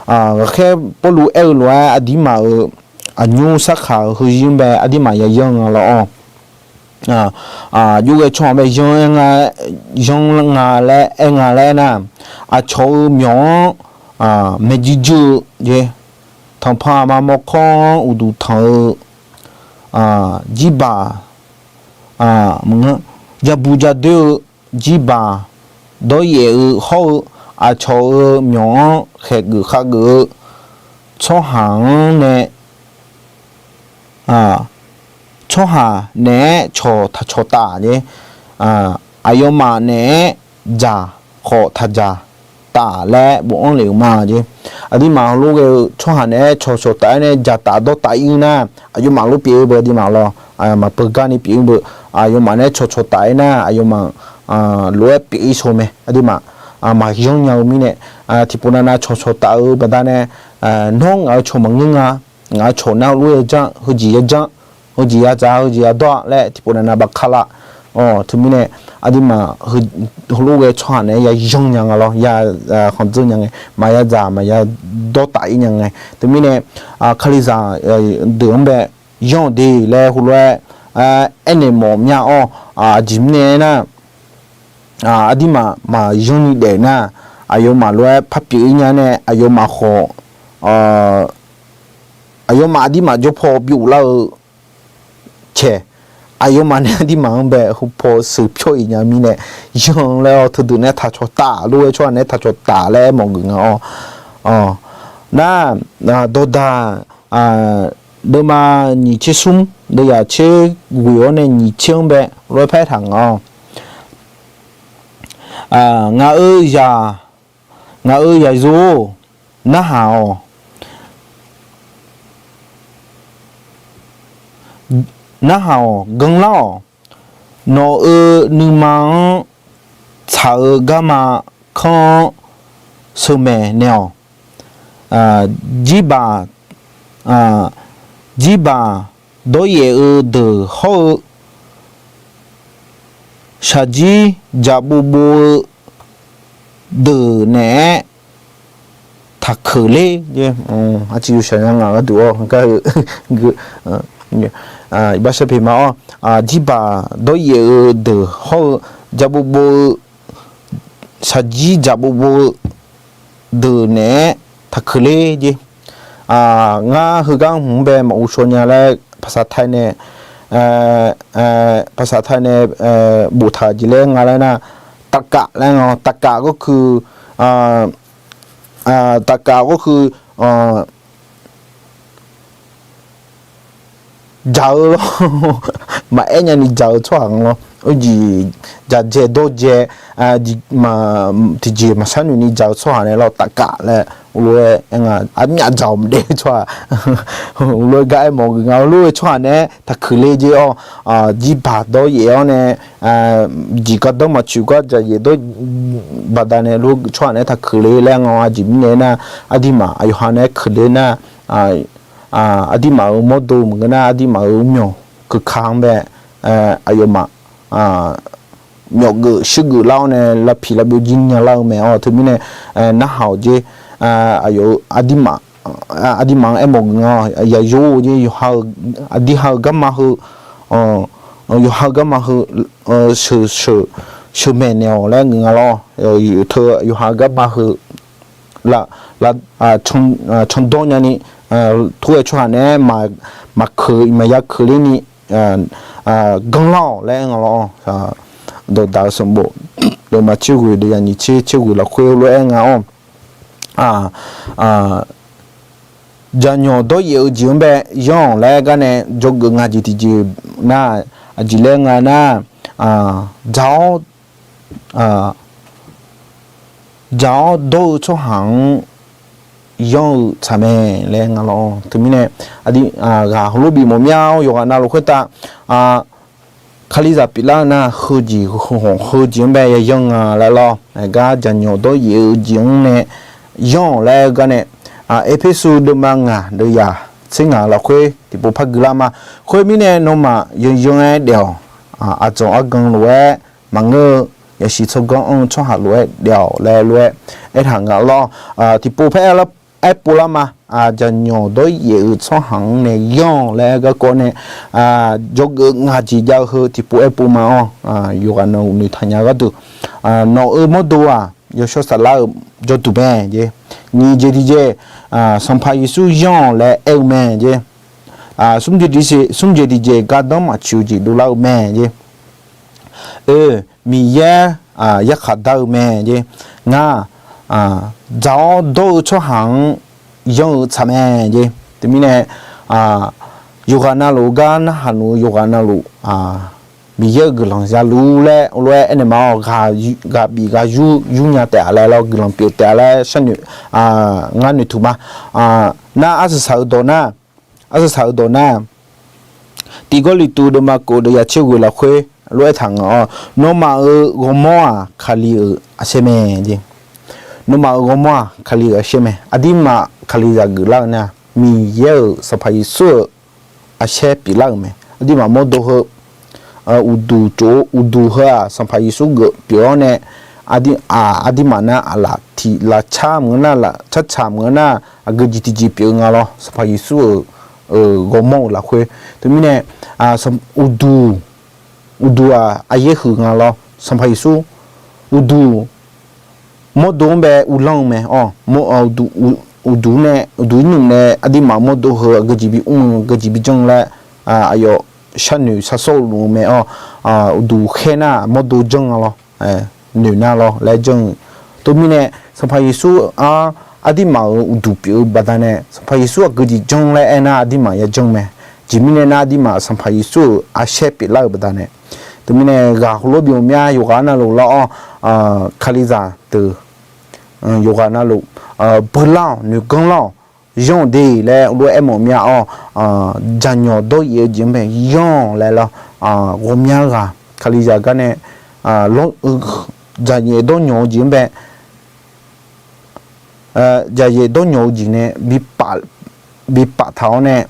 Ghaqkhaer Pawrluv aer-eu lof-aer aqdirmaf-euq aqnymr sarkaq-euq heuzir-anr bae aqdirmaf ya yanr nga lawr-awq. Aqjox ghae tsawrhaq bae yanr, yanr nga laer aer nga laer aernar, aqcawq-eu myawq-anr maeqjuir juir-eu jeq, tanqpanq aqma mawrkawr-anr uqduq tanq-eu, jirbaq, jabu jadoer-eu, jirbaq dawryaef-eu hawr-eu aqcawq-eu myawq-anr khaeqgeuf khavgeuf-eu tsawrhaq-anr nae, tsawrhaq naeq-aer cawq taq cawq taf jeq, aqyawfmaf naeq-aer dzaq khawf taq dzaq taf laer bofanr lef-euq ma jeq. Aqdirmaf lof ghae-eu tsawrhaq naeq-aer cawq cawq taf-aer nae dzaqtaf dawrtaf ir nar, aqyawfmaf lof pyeuf-eu beu aqdirmaf lawr, maqpeugar ni pyeuf-eu beu, aqyawfmaf naeq-aer cawq cawq taf-aer nar aqyawfmaf lof-aer pyeuf ir shaw mae. Aqdirmaf maqyanr nya-eu mirnae, tiqpov navnav cawq cawq taf-eu baqdanae, nawr ngaq-euq cawq maqngeur nga, ngaq-euq cawq nar lof-aer janr, heujeq ya janr, heujeq ya dzaq, heujeq ya dawr-a laer tiqpov navnav baqkar lar. Teumirnae, aqdirmaf heulof ghae tsawrhaq naeq-aer ya yanr nya nga lawr, ya khanqdzeur nya ngae, maqya dzaq maqya dawrtaf ir nya ngae. Teumirnae, Kalizaq deuq-anr bae yanr-awq de laer heulof-aer aernaeq mawf mya-awr, aqjeq mirnae aernar, aqdirmaf maqyanr ni daef nar, aqyawfmaf lof-aer par pyeuf ir nya nae aqyawfmaf khawf, aqyawfmaf aqdirmaf jawr paw byov lar-eu cae, aqyawfmaf nae aqdirmaf-anr bae heu paw sheuq pyawr-iq nya mirnae, yanr laer-awr teudeuq nae taq cawq taf, lof-aer tsawrhaq nae taq cawq taf laer mawf geuf nga-awr. Nar, dawqdaq, deuvma nyiq tser smr, deuvyaq tser ghoeq-awr nae nyiq tser-anr bae lof-aer paer taq nga-awr. Ngaq-euq zaq, ngaq-euq zaqyo-or, narhaq-awq. Narhaq-awq, ganrlar-awq. Nawq-euq nuima-anr tsaq-eu garma kanr-anr sheumaeq naeq-awq. Jirbaq, jirbaq dawryaef-eu deuq hawr-eu, shaqjir dzaqbov bov-eu deuq naeq-aer taqkeuq ler. Arciv yawshaq nya ngaq gharduq-awr gar-eu iqbax sharpeq ma-awr, jirbaq dawryaef-eu deuq hawr-eu, dzaqbov bov-eu, shaqjir dzaqbov bov-eu deuq naeq-aer taqkeuq ler jer. Ngar heugar hmq-anr bae maqghovshaw nya laer paqsaqtae nae, paqsaqtae nae boftaq jeq laer nga laer nar, taqkaf laer nga. Taqkaf gharkui, taqkaf gharkui, dzaq-eu lawr. Maqaer nyani dzaq-eu tsawrhaq nga lawr. Oejiq dzaqdzae dawrdzae, tiqjeq maqsharnoeq ni dzaq-eu tsawrhaq nae lawr, taqkaf laer lof-aer aer nga. Armyav dzaq-awq maqdaef tsawrhaq lof-aer gar aermawf-eu nga. Lof-aer tsawrhaq nae taqkeuq ler jer-awr, jirbaq dawryaef-awr nae, jeq gardanr maqtsoeq gar dzaqyaef dawr baqdanae lof-aer tsawrhaq nae taqkeuq ler laer nga. Aqjeq mirnae nar, aqdirmaf aqyawqha nae aer keuq ler nar, aqdirmaf-euq mawrdo maqngeur nar, aqdirmaf-euq myawq keuka-anr bae, aqyawfmaf myawf geuf shuir geuf lar-awr nae lavpiq lavbyov jir nya lar-eu mae-awr. Teumirnae narhaq-awq jer. Aqyawf-eu aqdirmaf, aqdirmaf-anr aermawf geuf nga. Yaqyo jer, yawqha-eu, aqdirha-eu garma heu, yawqha-eu garma heu sheuq, sheuq, sheuqmaeq naeq-awq laer ngeur nga lawr. Teu yawqha-eu garma heu candawr nyani, tur-aer tsawrhaq nae maqkeuq, maqya keuq lerni ganrlar-awq laer nga lawr. Dawqdaq-eu sanqbof deuvma tserghoeq deuvyaq nyiq tser tserghoeq lafkhoer lof-aer aer nga-awr, jaqnyawq dawryaef-eu jeq-anr bae yanr-awq laer aer gar nae dzawgeuf nga jeq tiqjeq nar, aqjeq laer nga nar, dzaq-awr, dzaq-awr dawr-eu tsawrhaq-anr yanr-eu tsaq mae laer nga lawr. Teumirnae aqdui ghaq heulof bif mawf mya-awr yawqghaq navluf khoertav Kalizaq pyeuflar-eu nar, heujeq heujeq-anr bae ya yanr nga laer lawr. Aergar jaqnyawq dawryaef-eu jeq-anr nae yanr-awq laer aer-eu gar nae, Erpersu deuvma ngaq deuvyaq tser ngaq lafkhoer tiqpov par guilar ma. Khoermirnae nawmaf yanyan-aer daef-awq. Aqdzanq argan lof-aer maqngeur-eu, yasiq tsawrganr anr-eu tsawrhaq lof-aer daef-awq laer lof-aer aertaq nga lawr. Tiqpov par aerpov lar ma. Jaqnyawq dawryaef-eu tsawrhaq-anr nae yanr-awq laer aer garkawv nae, dzawgeuf nga jeq jav-eu heu tiqpov aerpov ma-awr, yawqghaq navluf noeqtaq nya gharduq, nawq-euq mawrdo-aq, yawshawr saflar-euq jawrduq mae jer. Nyiq jeq tiqjeq, Sanqpaq Yeqsur yanr-awq laer aer-eu mae jer. Smr jeq tiqjeq gardanr maqtsoeq-eu jeq dovlar-eu mae jer. Oe, Miqyaer yarkhaq dar-eu mae jer. Ngar, dzaq-awr dawr-eu tsawrhaq-anr yanr-eu tsaq mae jer. Teumirnae, yawqghaq navluf gar narhaq nuf-eu yawqghaq navluf, Miqyaer-euq guiqlanq zaluf laer lof-aer aernaeq ma-awr, ghaq bif ghaq yur yur nya taef-a laer lawr, guiqlanq pyeuf taef-a laer sharnoeq, ngar noeqtmq ma. Nar arsaq saq-eu dawq nar, arsaq saq-eu dawq nar, tiq Gawrliqtu deuvma kof deuvyaq tser ghoeq lafkhoer lof-aer aertaq nga-awr, nawmaf-euq ghawrmawr-aq Kali-euq aqsaer mae jer. Nawmaf-euq ghawrmawr-aq Kali-euq aqsaer mae. Aqdirmaf Kalizaq geuflar-eu nar, Miqyaer-euq Sanqpaq Yeqsur-euq aqsaer pyeuflar-euq mae. Aqdirmaf mawrdo heu, uqduq tsof-eu uqduq heu-aq Sanqpaq Yeqsur geuf pyeuf-awr nae, aqdirmaf nar aqlaf tiq lafcar maqngeur nar, lafcar caq maqngeur nar, aqgeu jeq tiqjeq pyeuf-eu nga lawr. Sanqpaq Yeqsur-euq ghawrmawr-euq lafkhoer. Teumirnae, uqduq, uqduq-aq aqyaer huiq nga lawr. Sanqpaq Yeqsur, uqduq mawrdo-anr bae uvlanr-eu mae-awr, uqduq nae, uqduq irnmq nae aqdirmaf mawrdo heu aqgeu jeq bimr-eu, aqgeu jeq bijanr laer, aqyawf sharnoeq sharsawr-eu luf-eu mae-awr, uqduq khaer nar mawrdo janr nga lawr. Noeq nar lawr laer janr-eu. Teumirnae, Sanqpaq Yeqsur-anr aqdirmaf-euq uqduq pyeuf-eu baqdanae, Sanqpaq Yeqsur aqgeu jeq janr laer aernar aqdirmaf ya janr mae. Aqjeq mirnae nar aqdirmaf Sanqpaq Yeqsur-euq aqsaer pyeuflar-euq baqdanae. Teumirnae ghaq heulof bif mawf mya yawqghaq navluf lawr-awr, Kalizaq deuq yawqghaq navluf beular-awq, noeqganr lar-awq, yanr-awq de laer lof-aer aermawf mya-awr, jaqnyawq dawryaef-eu jeq-anr bae yanr-awq laer lawr. Ghawqmya ghaq Kalizaq gar nae lawr-eu jaqyaef dawrnyawq-eu jeq-anr bae, jaqyaef dawrnyawq-eu jeq nae bi paftaq-awr nae,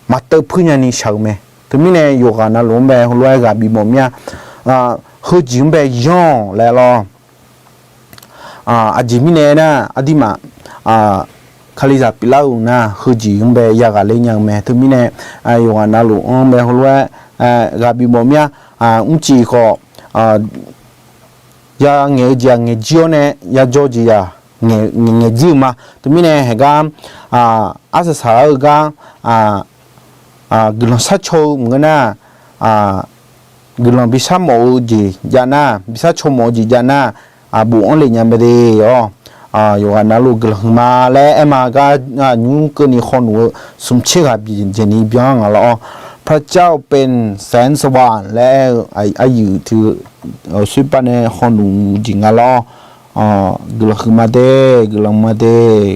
maqteuv puir nyani shaq-euq mae. Teumirnae yawqghaq navluf-anr bae heulof-aer ghaq bimawf mir-a. Heujeq-anr bae yanr-awq laer lawr. Aqjeq mirnae aernar, aqduimaf Kalizaq pyeuflar-euq nar, heujeq-anr bae yaghaq ler nya-eu mae. Teumirnae yawqghaq navluf-anr bae heulof-aer ghaq bimawf mir-a. Mrcif khawf, yangaeq-eu jeq-aq ngaeq jir-awr nae, yajawr jeq-aq ngaeq jir-eu ma. Teumirnae haeqgar arsaq saq-eu gar guiqlanq sharcaw-eu maqngeur nar, guiqlanq bishar mawf-eu jeq jav nar, bishar caw mawf-eu jeq jav nar, bofanr lef nya mae de-awr. Yawqghaq navluf guiqlanq huiqma laer aer ma gar, nymr keuvni hawnuf-eu smq tser ghaq byaeq dzaeqni byan nga lawr-awr. พระเจ้าเป็นแสงสว่าง laer aer-eu aqyuif teu soerpav nae hawnuf jeq nga lawr-awr. Guiqlanq huiqma de, guiqlanq ma de,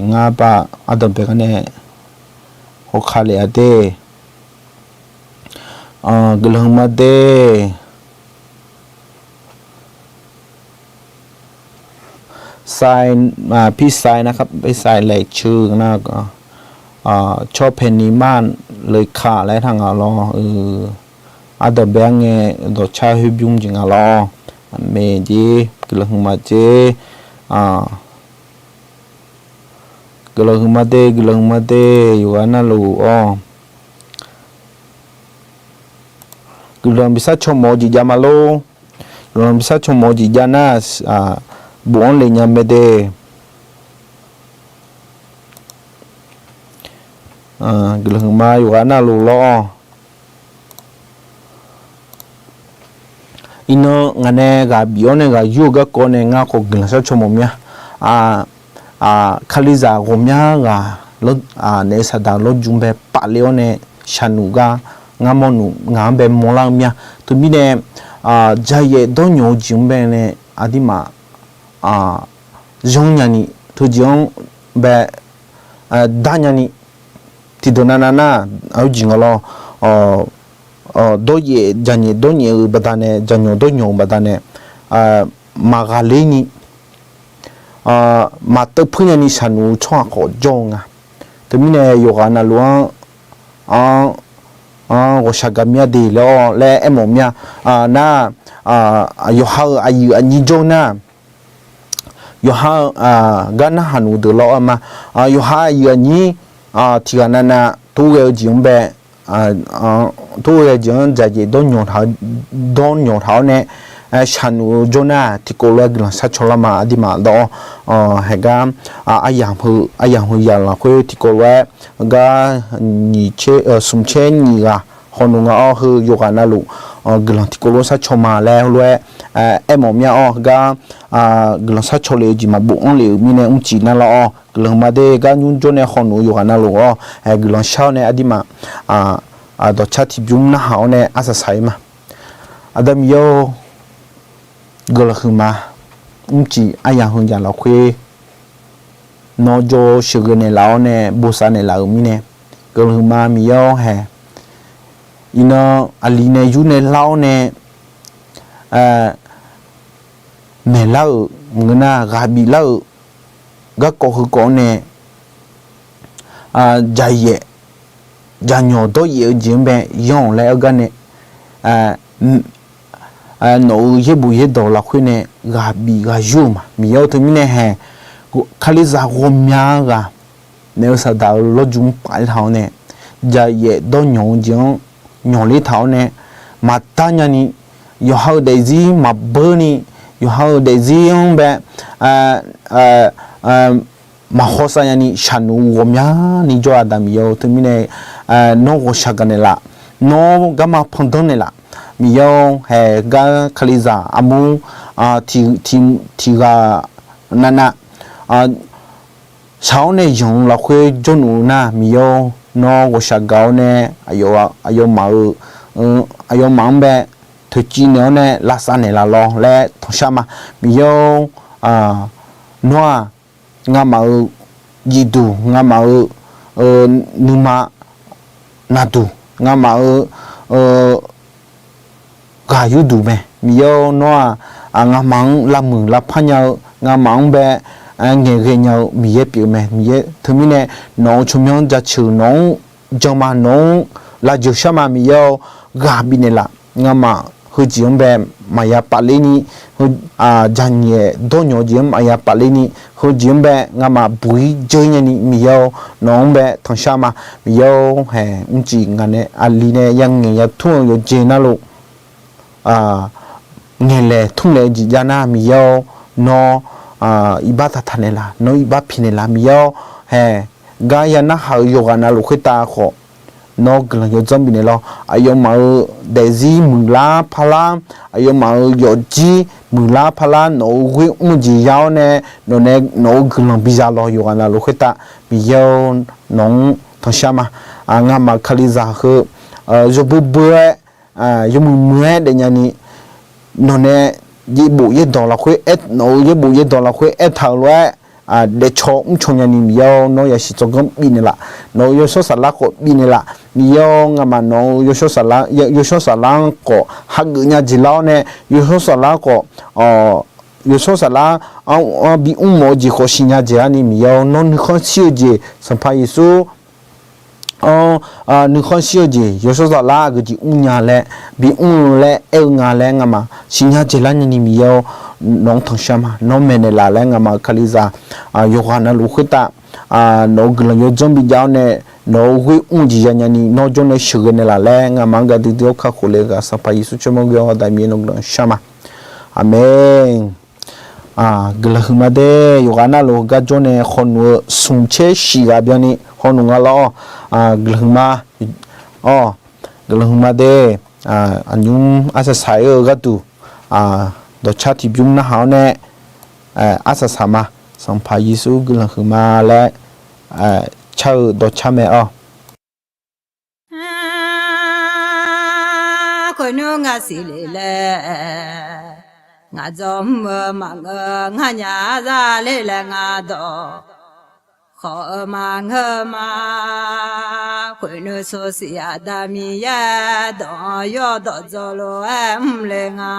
ngar pav ardanqbae gar nae hawkale-a de. Guiqlanq huiqma de. พี่ชาย นะครับ พี่ชาย แหลกชื่อนะ ชอบเพลงนี้มากเลยค่ะ laer aer taq nga lawr. Ardanqbae-anr ngae dawqcar khoer bymr jeq nga lawr. Aqmeq jer, guiqlanq huiqma jer. Guiqlanq huiqma de, guiqlanq huiqma de, yawqghaq navluf-awr. Guiqlanq bishar caw mawf-eu jeq jav ma lor. Guiqlanq bishar caw mawf-eu jeq jav nar, bofanr lef nya mae de. Guiqlanq huiqma yawqghaq navluf lawr-awr. Iqnan ngaq nae ghaq bif-awr nae ghaq yur-eu garkawv nae ngar khawf guiqlanq sharcaw mawf mir-a. Kalizaq ghawqmya ghaq naef-eu saqdaq lawrjmq bae pafle-awr nae shaqnuf gar ngar mawrnuf ngaq-anr bae mawrlar-eu mir-a. Teumirnae, jaqyaef dawrnyawq-eu jeq-anr bae nae aqduimaf zanr nyani, teujeq-anr bae dar nyani, tiqdeuq navnav nar, aqjeq nga lawr, dawryaef jaqnyaef dawrnyaef-eu baqdanae, jaqnyawq dawrnyawq-eu baqdanae, maqghaqler ni, maqteuv puir nyani shaqnuf-eu tsawrhaq khawf jawr-eu nga. Teumirnae yawqghaq navluf-anr, anr ghawqshaq gaq mir-a de laer-awr laer aermawf mir-a. Nar, yawqha-euq aqyuif aqnyir jawr nar, yawqha-eu gar narhaq nuf deuq lawr-aer ma. Yawqha aqyuif aqnyir tiqghaq navnav tov ghae-eu jeq-anr bae, tov ghae-eu jeq-anr jaqyaef dawrnyawq taq-awr nae shaqnuf-eu jawr nar, tiqkawv lof-aer guiqlanq sharcaw lar ma aqduimaf dawr-awr. Haeqgar aryamq heu yamq lafkhoer tiqkawv lof-aer gar smq tser nyiq ghaq hawnuf nga-awr, heu yawqghaq navluf guiqlanq tiqkawv lof-aer sharcaw ma laer heulof-aer aermawf mir-a-awr, heugar guiqlanq sharcaw lef-eu jeq maqbof-anr lef-euq mirnae mrcif nar lawr-awr, guiqlanq ma de. Gar nymr jawr nae hawnuf-eu yawqghaq navluf-awr, guiqlanq shar-awr nae aqduimaf dawqcar tiqbymr narhaq-awr nae arsaq saq-ir ma. Aqda Miqyaer-or, guiqlanq huiqma, mrcif aryamq heu yamq lafkhoer nawr jawr sheuqghae naeqlaf-awr nae bosav naeqlaf-euq mirnae, guiqlanq huiqma Miqyaer-or hae. Iqnan aqli nae yur nae lar-awr nae maeqlar-euq maqngeur nar, ghaq biflar-euq garkawv heukawv-anr nae jaqyaef jaqnyawq dawryaef-eu jeq-anr bae yanr-awq laer aer gar nae, nawq-euq yaerbof yaerdawq lafkhoer nae ghaq bif ghaq yur-euq ma. Miqyaer-or, teumirnae hae, Kalizaq ghawqmya ghaq naef-eu saqdaq-eu lawrjmq-anr paf-aer taq-awr nae, jaqyaef dawrnyawq-eu jeq-anr nyawqler taq-awr nae, maqdar nyani, yawqha-euq daefzir maqbeur ni, yawqha-euq daefzir-anr bae maqhaw sav nyani shaqnuf ghawqmyani jawr-a. Aqda Miqyaer-or, teumirnae nawr ghawqshaq gaq naeqlaf, nawr garma pandanr naeqlaf. Miqyaer-or hae, gar Kalizaq armur tiqghaq navnav shaq-awr nae yanq-eu lafkhoer jawrluf nar, Miqyaer-or, nawr ghawqshaq gaq-awr nae aqyawfmaf-euq, aqyawfmaf-anr bae toeqciv naeq-awr nae lavsav naeqlaf lawr laer tanqshar ma. Miqyaer-or, nawr-aq, ngamaf-euq jifduq, ngamaf-euq nuima naqduq, ngamaf-euq ghaq yurduq mae. Miqyaer-or, nawr-aq, ngamaf-anr lavmuiq lavpar nya-eu, ngamaf-anr bae ngaeqghae nya-eu Miqyaer pyeuf-eu mae. Miqyaer teumirnae nawq-euq tsawrmyanr jaceuq nawq-anr jan ma, nawq-anr lavjeuq shar ma. Miqyaer-or, ghaq bifnaeq laf. Ngamaf heujeq-anr bae maqya pafler ni, jaqnyaef dawrnyawq-eu jeq-anr maqya pafler ni, heujeq-anr bae ngamaf buq-ir dzeur-ir nyani, Miqyaer-or, nawq-anr bae tanqshar ma. Miqyaer-or, haeq mrcif ngaq nae aqli nae yangaeq yatmr-eu yawqjeq navluf ngaeqlaeq tmrlaeq-eu jeq jav nar, Miqyaer-or, nawr iqbax taqtaq naeqlaf, nawr iqbax piq naeqlaf. Miqyaer-or, haeq gar ya narhaq-eu yawqghaq navluf khoertav khawf, nawr guiqlanq yawdzanr bifnaeq lawr. Aqyawfmaf-euq daefzir muiqlar parlar, aqyawfmaf-euq yawfjir muiqlar parlar, nawq-euq ghoer mr-eu jeq ya-awr nae, nawq nae nawq-euq guiqlanq biza lawr. Yawqghaq navluf khoertav Miqyaer-or, nawq-anr tanqshar ma. Ngamaf kalizaq heu yawbui bui-aer, yawmuiq muiq-aer daefnya ni, nawq nae yaerbof yaerdawq lafkhoer aer, nawq-euq yaerbof yaerdawq lafkhoer aertaq-euq lof-aer daefcaw mrcaw nyani, Miqyaer-or, nawr yasiq tsawrganr bifnaeq laf. Nawq-euq yawshawr saflar khawf bifnaeq laf. Miqyaer-or, ngamaf nawq-euq yawshawr saflar, yawshawr saflar-anr khawf hageuf nya jeq lar-awr nae, yawshawr saflar khawf, yawshawr saflar-anr bi mr mawf-eu jeq khawf siqnya jeq larni, Miqyaer-or, nawr nuikhanr shir-eu jeq, Sanqpaq Yeqsur-or, nuikhanr shir-eu jeq, yawshawr saflar aqgeujeq mrnya laer, bi mr-eu laer aer-eu nga laer ngamaf siqnya jeq lar nyani, Miqyaer-or, nawq-anr tanqshar ma. Nawr maeqnaeq laf laer ngamaf-euq kalizaq yawqghaq navluf khoertav nawq-euq guiqlanq yawdzanr bijav-awr nae, nawq-euq ghoer mr-eu jeq ya nyani, nawr jawr nae sheuqghae naeq laf laer ngamaf-anr gaqdui dui-awr kakhof le-eu ghaq, Sanqpaq Yeqsur tsawrmyanr gui-awr daqmiq-aer nawq guiqlanq shar ma. Aqmeq. Guiqlanq huiqma de. Yawqghaq navluf heugar jawr nae khawf nuf-eu smq tser shif ghaq byanni khawf nuf nga lawr-awq. Guiqlanq huiqma, awq, guiqlanq huiqma de. Aqnymr arsaq saq-ir-eu gharduq dawqcar tiqbymr narhaq-awr nae arsaq saq ma. Sanqpaq Yeqsur guiqlanq huiqma laer car-eu dawqcar mae-awq. Khoernmr ngaq siqle laer, ngaq dzawr mr-eu maqngeur, nganyaf za ler laer ngaq dawq khawf-eu maqngeur ma. Khoernmr sawrsiq Aqda Miqyaer dawq-anr yawdawq dzawr lof-aer mr le nga.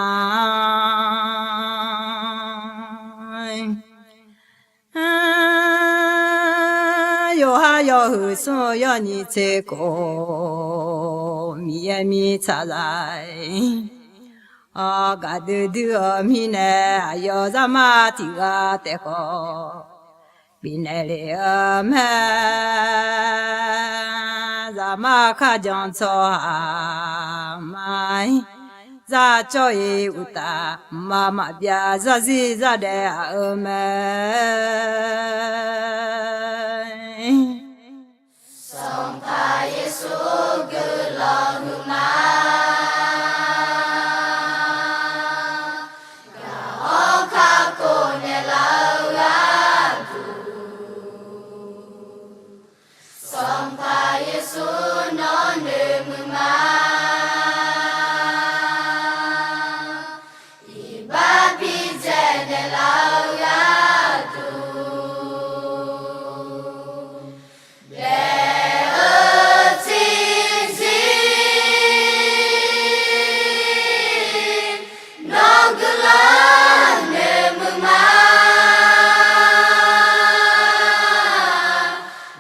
Yawqha yawhuiq smr-eu yawnyir tser khof, Miqyaer mirtsaq zaq-aer gaqdui dui-eu mirnae, aqyawf zaqmar tiq ghaq taef khawf bifnaeq lef-eu mae. Zaqmar kharjan tsawrhaq ma-ir, zarcawv-iq uqtaf, mqmaq maqbyav zarzir zardaef aq-eu mae. Sanqpaq Yeqsur guiqlanq huiqma, gaq-awr kakhof naeqlaf-eu gharduq, Sanqpaq Yeqsur nawr noeqmuiq ma. Iqbax bidzaeq naeqlaf-eu gharduq, daef-eu tserzir nawr guiqlanq noeqmuiq ma.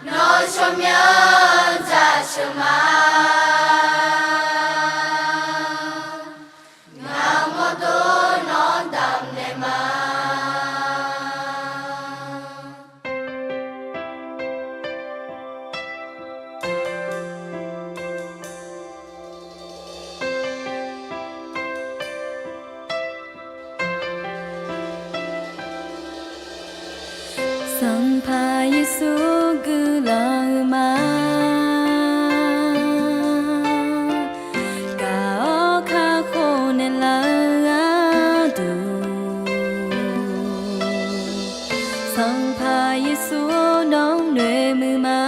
Nawr tsawrmyanr jaceuq ma. Ngaq mawrdo nawr damqnaeq ma. Sanqpaq Yeqsur guiqlanq huiqma, gaq-awr kakhof naeqlaf-eu gharduq, Sanqpaq Yeqsur nawr noeqmuiq ma.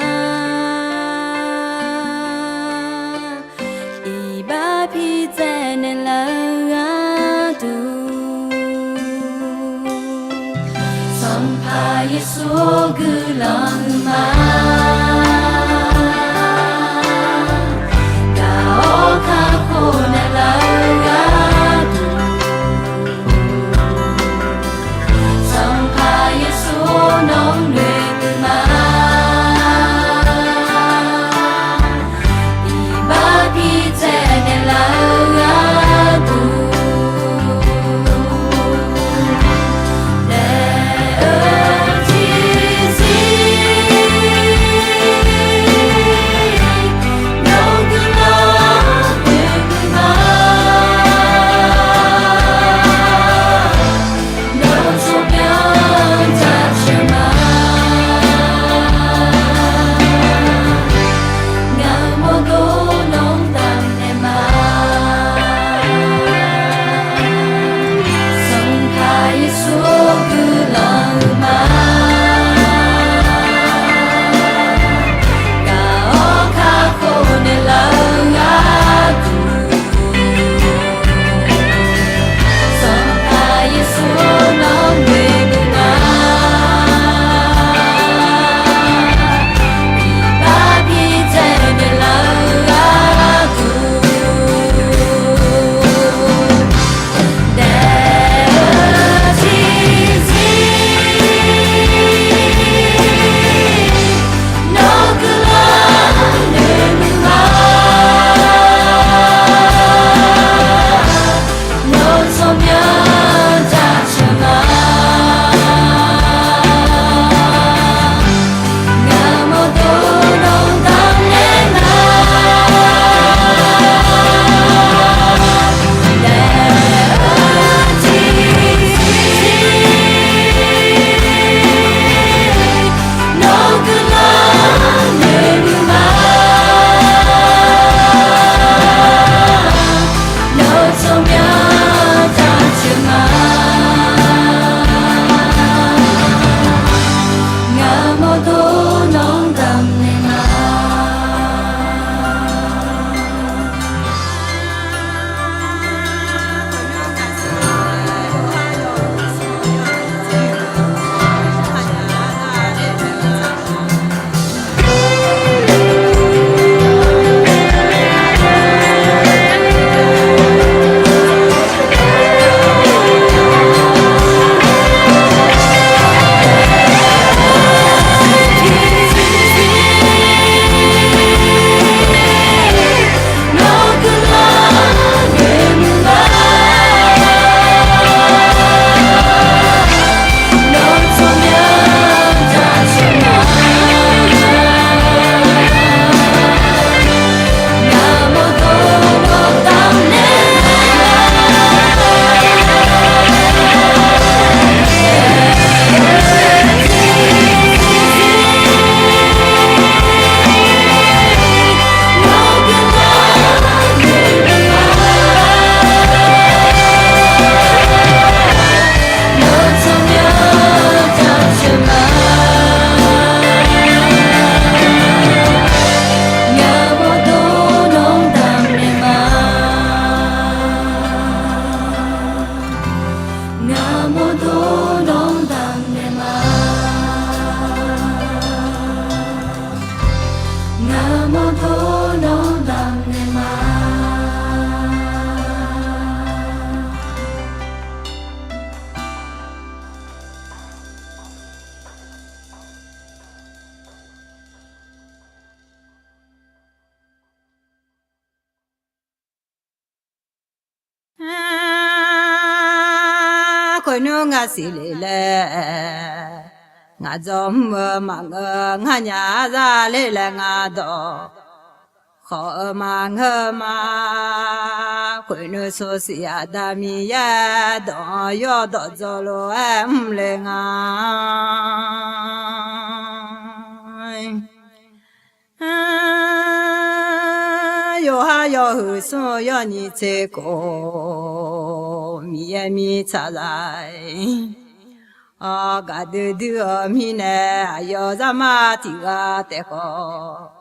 Iqbax bidzaeq naeqlaf-eu gharduq, Sanqpaq Yeqsur guiqlanq huiqma, gaq-awr kakhof naeqlaf-eu gharduq, Khoernymr nga siqle laer, ngaq dzaw mr-eu maqngeur, ngar nya-ar zar ler laer ngar dawq khawf-eu maqngeur ma. Khoernymr sawr siq Aqda Miqyaer dawq-anr yawdawq dzaw lof-aer mr le nga. Yawqha yawhuiq smr-eu yawnyiq tser khof, Miqyaer mirtsaq zaq-aer, gaqdui dui-eu mirnae aqyawf zarma tiq ghaq taef khawf,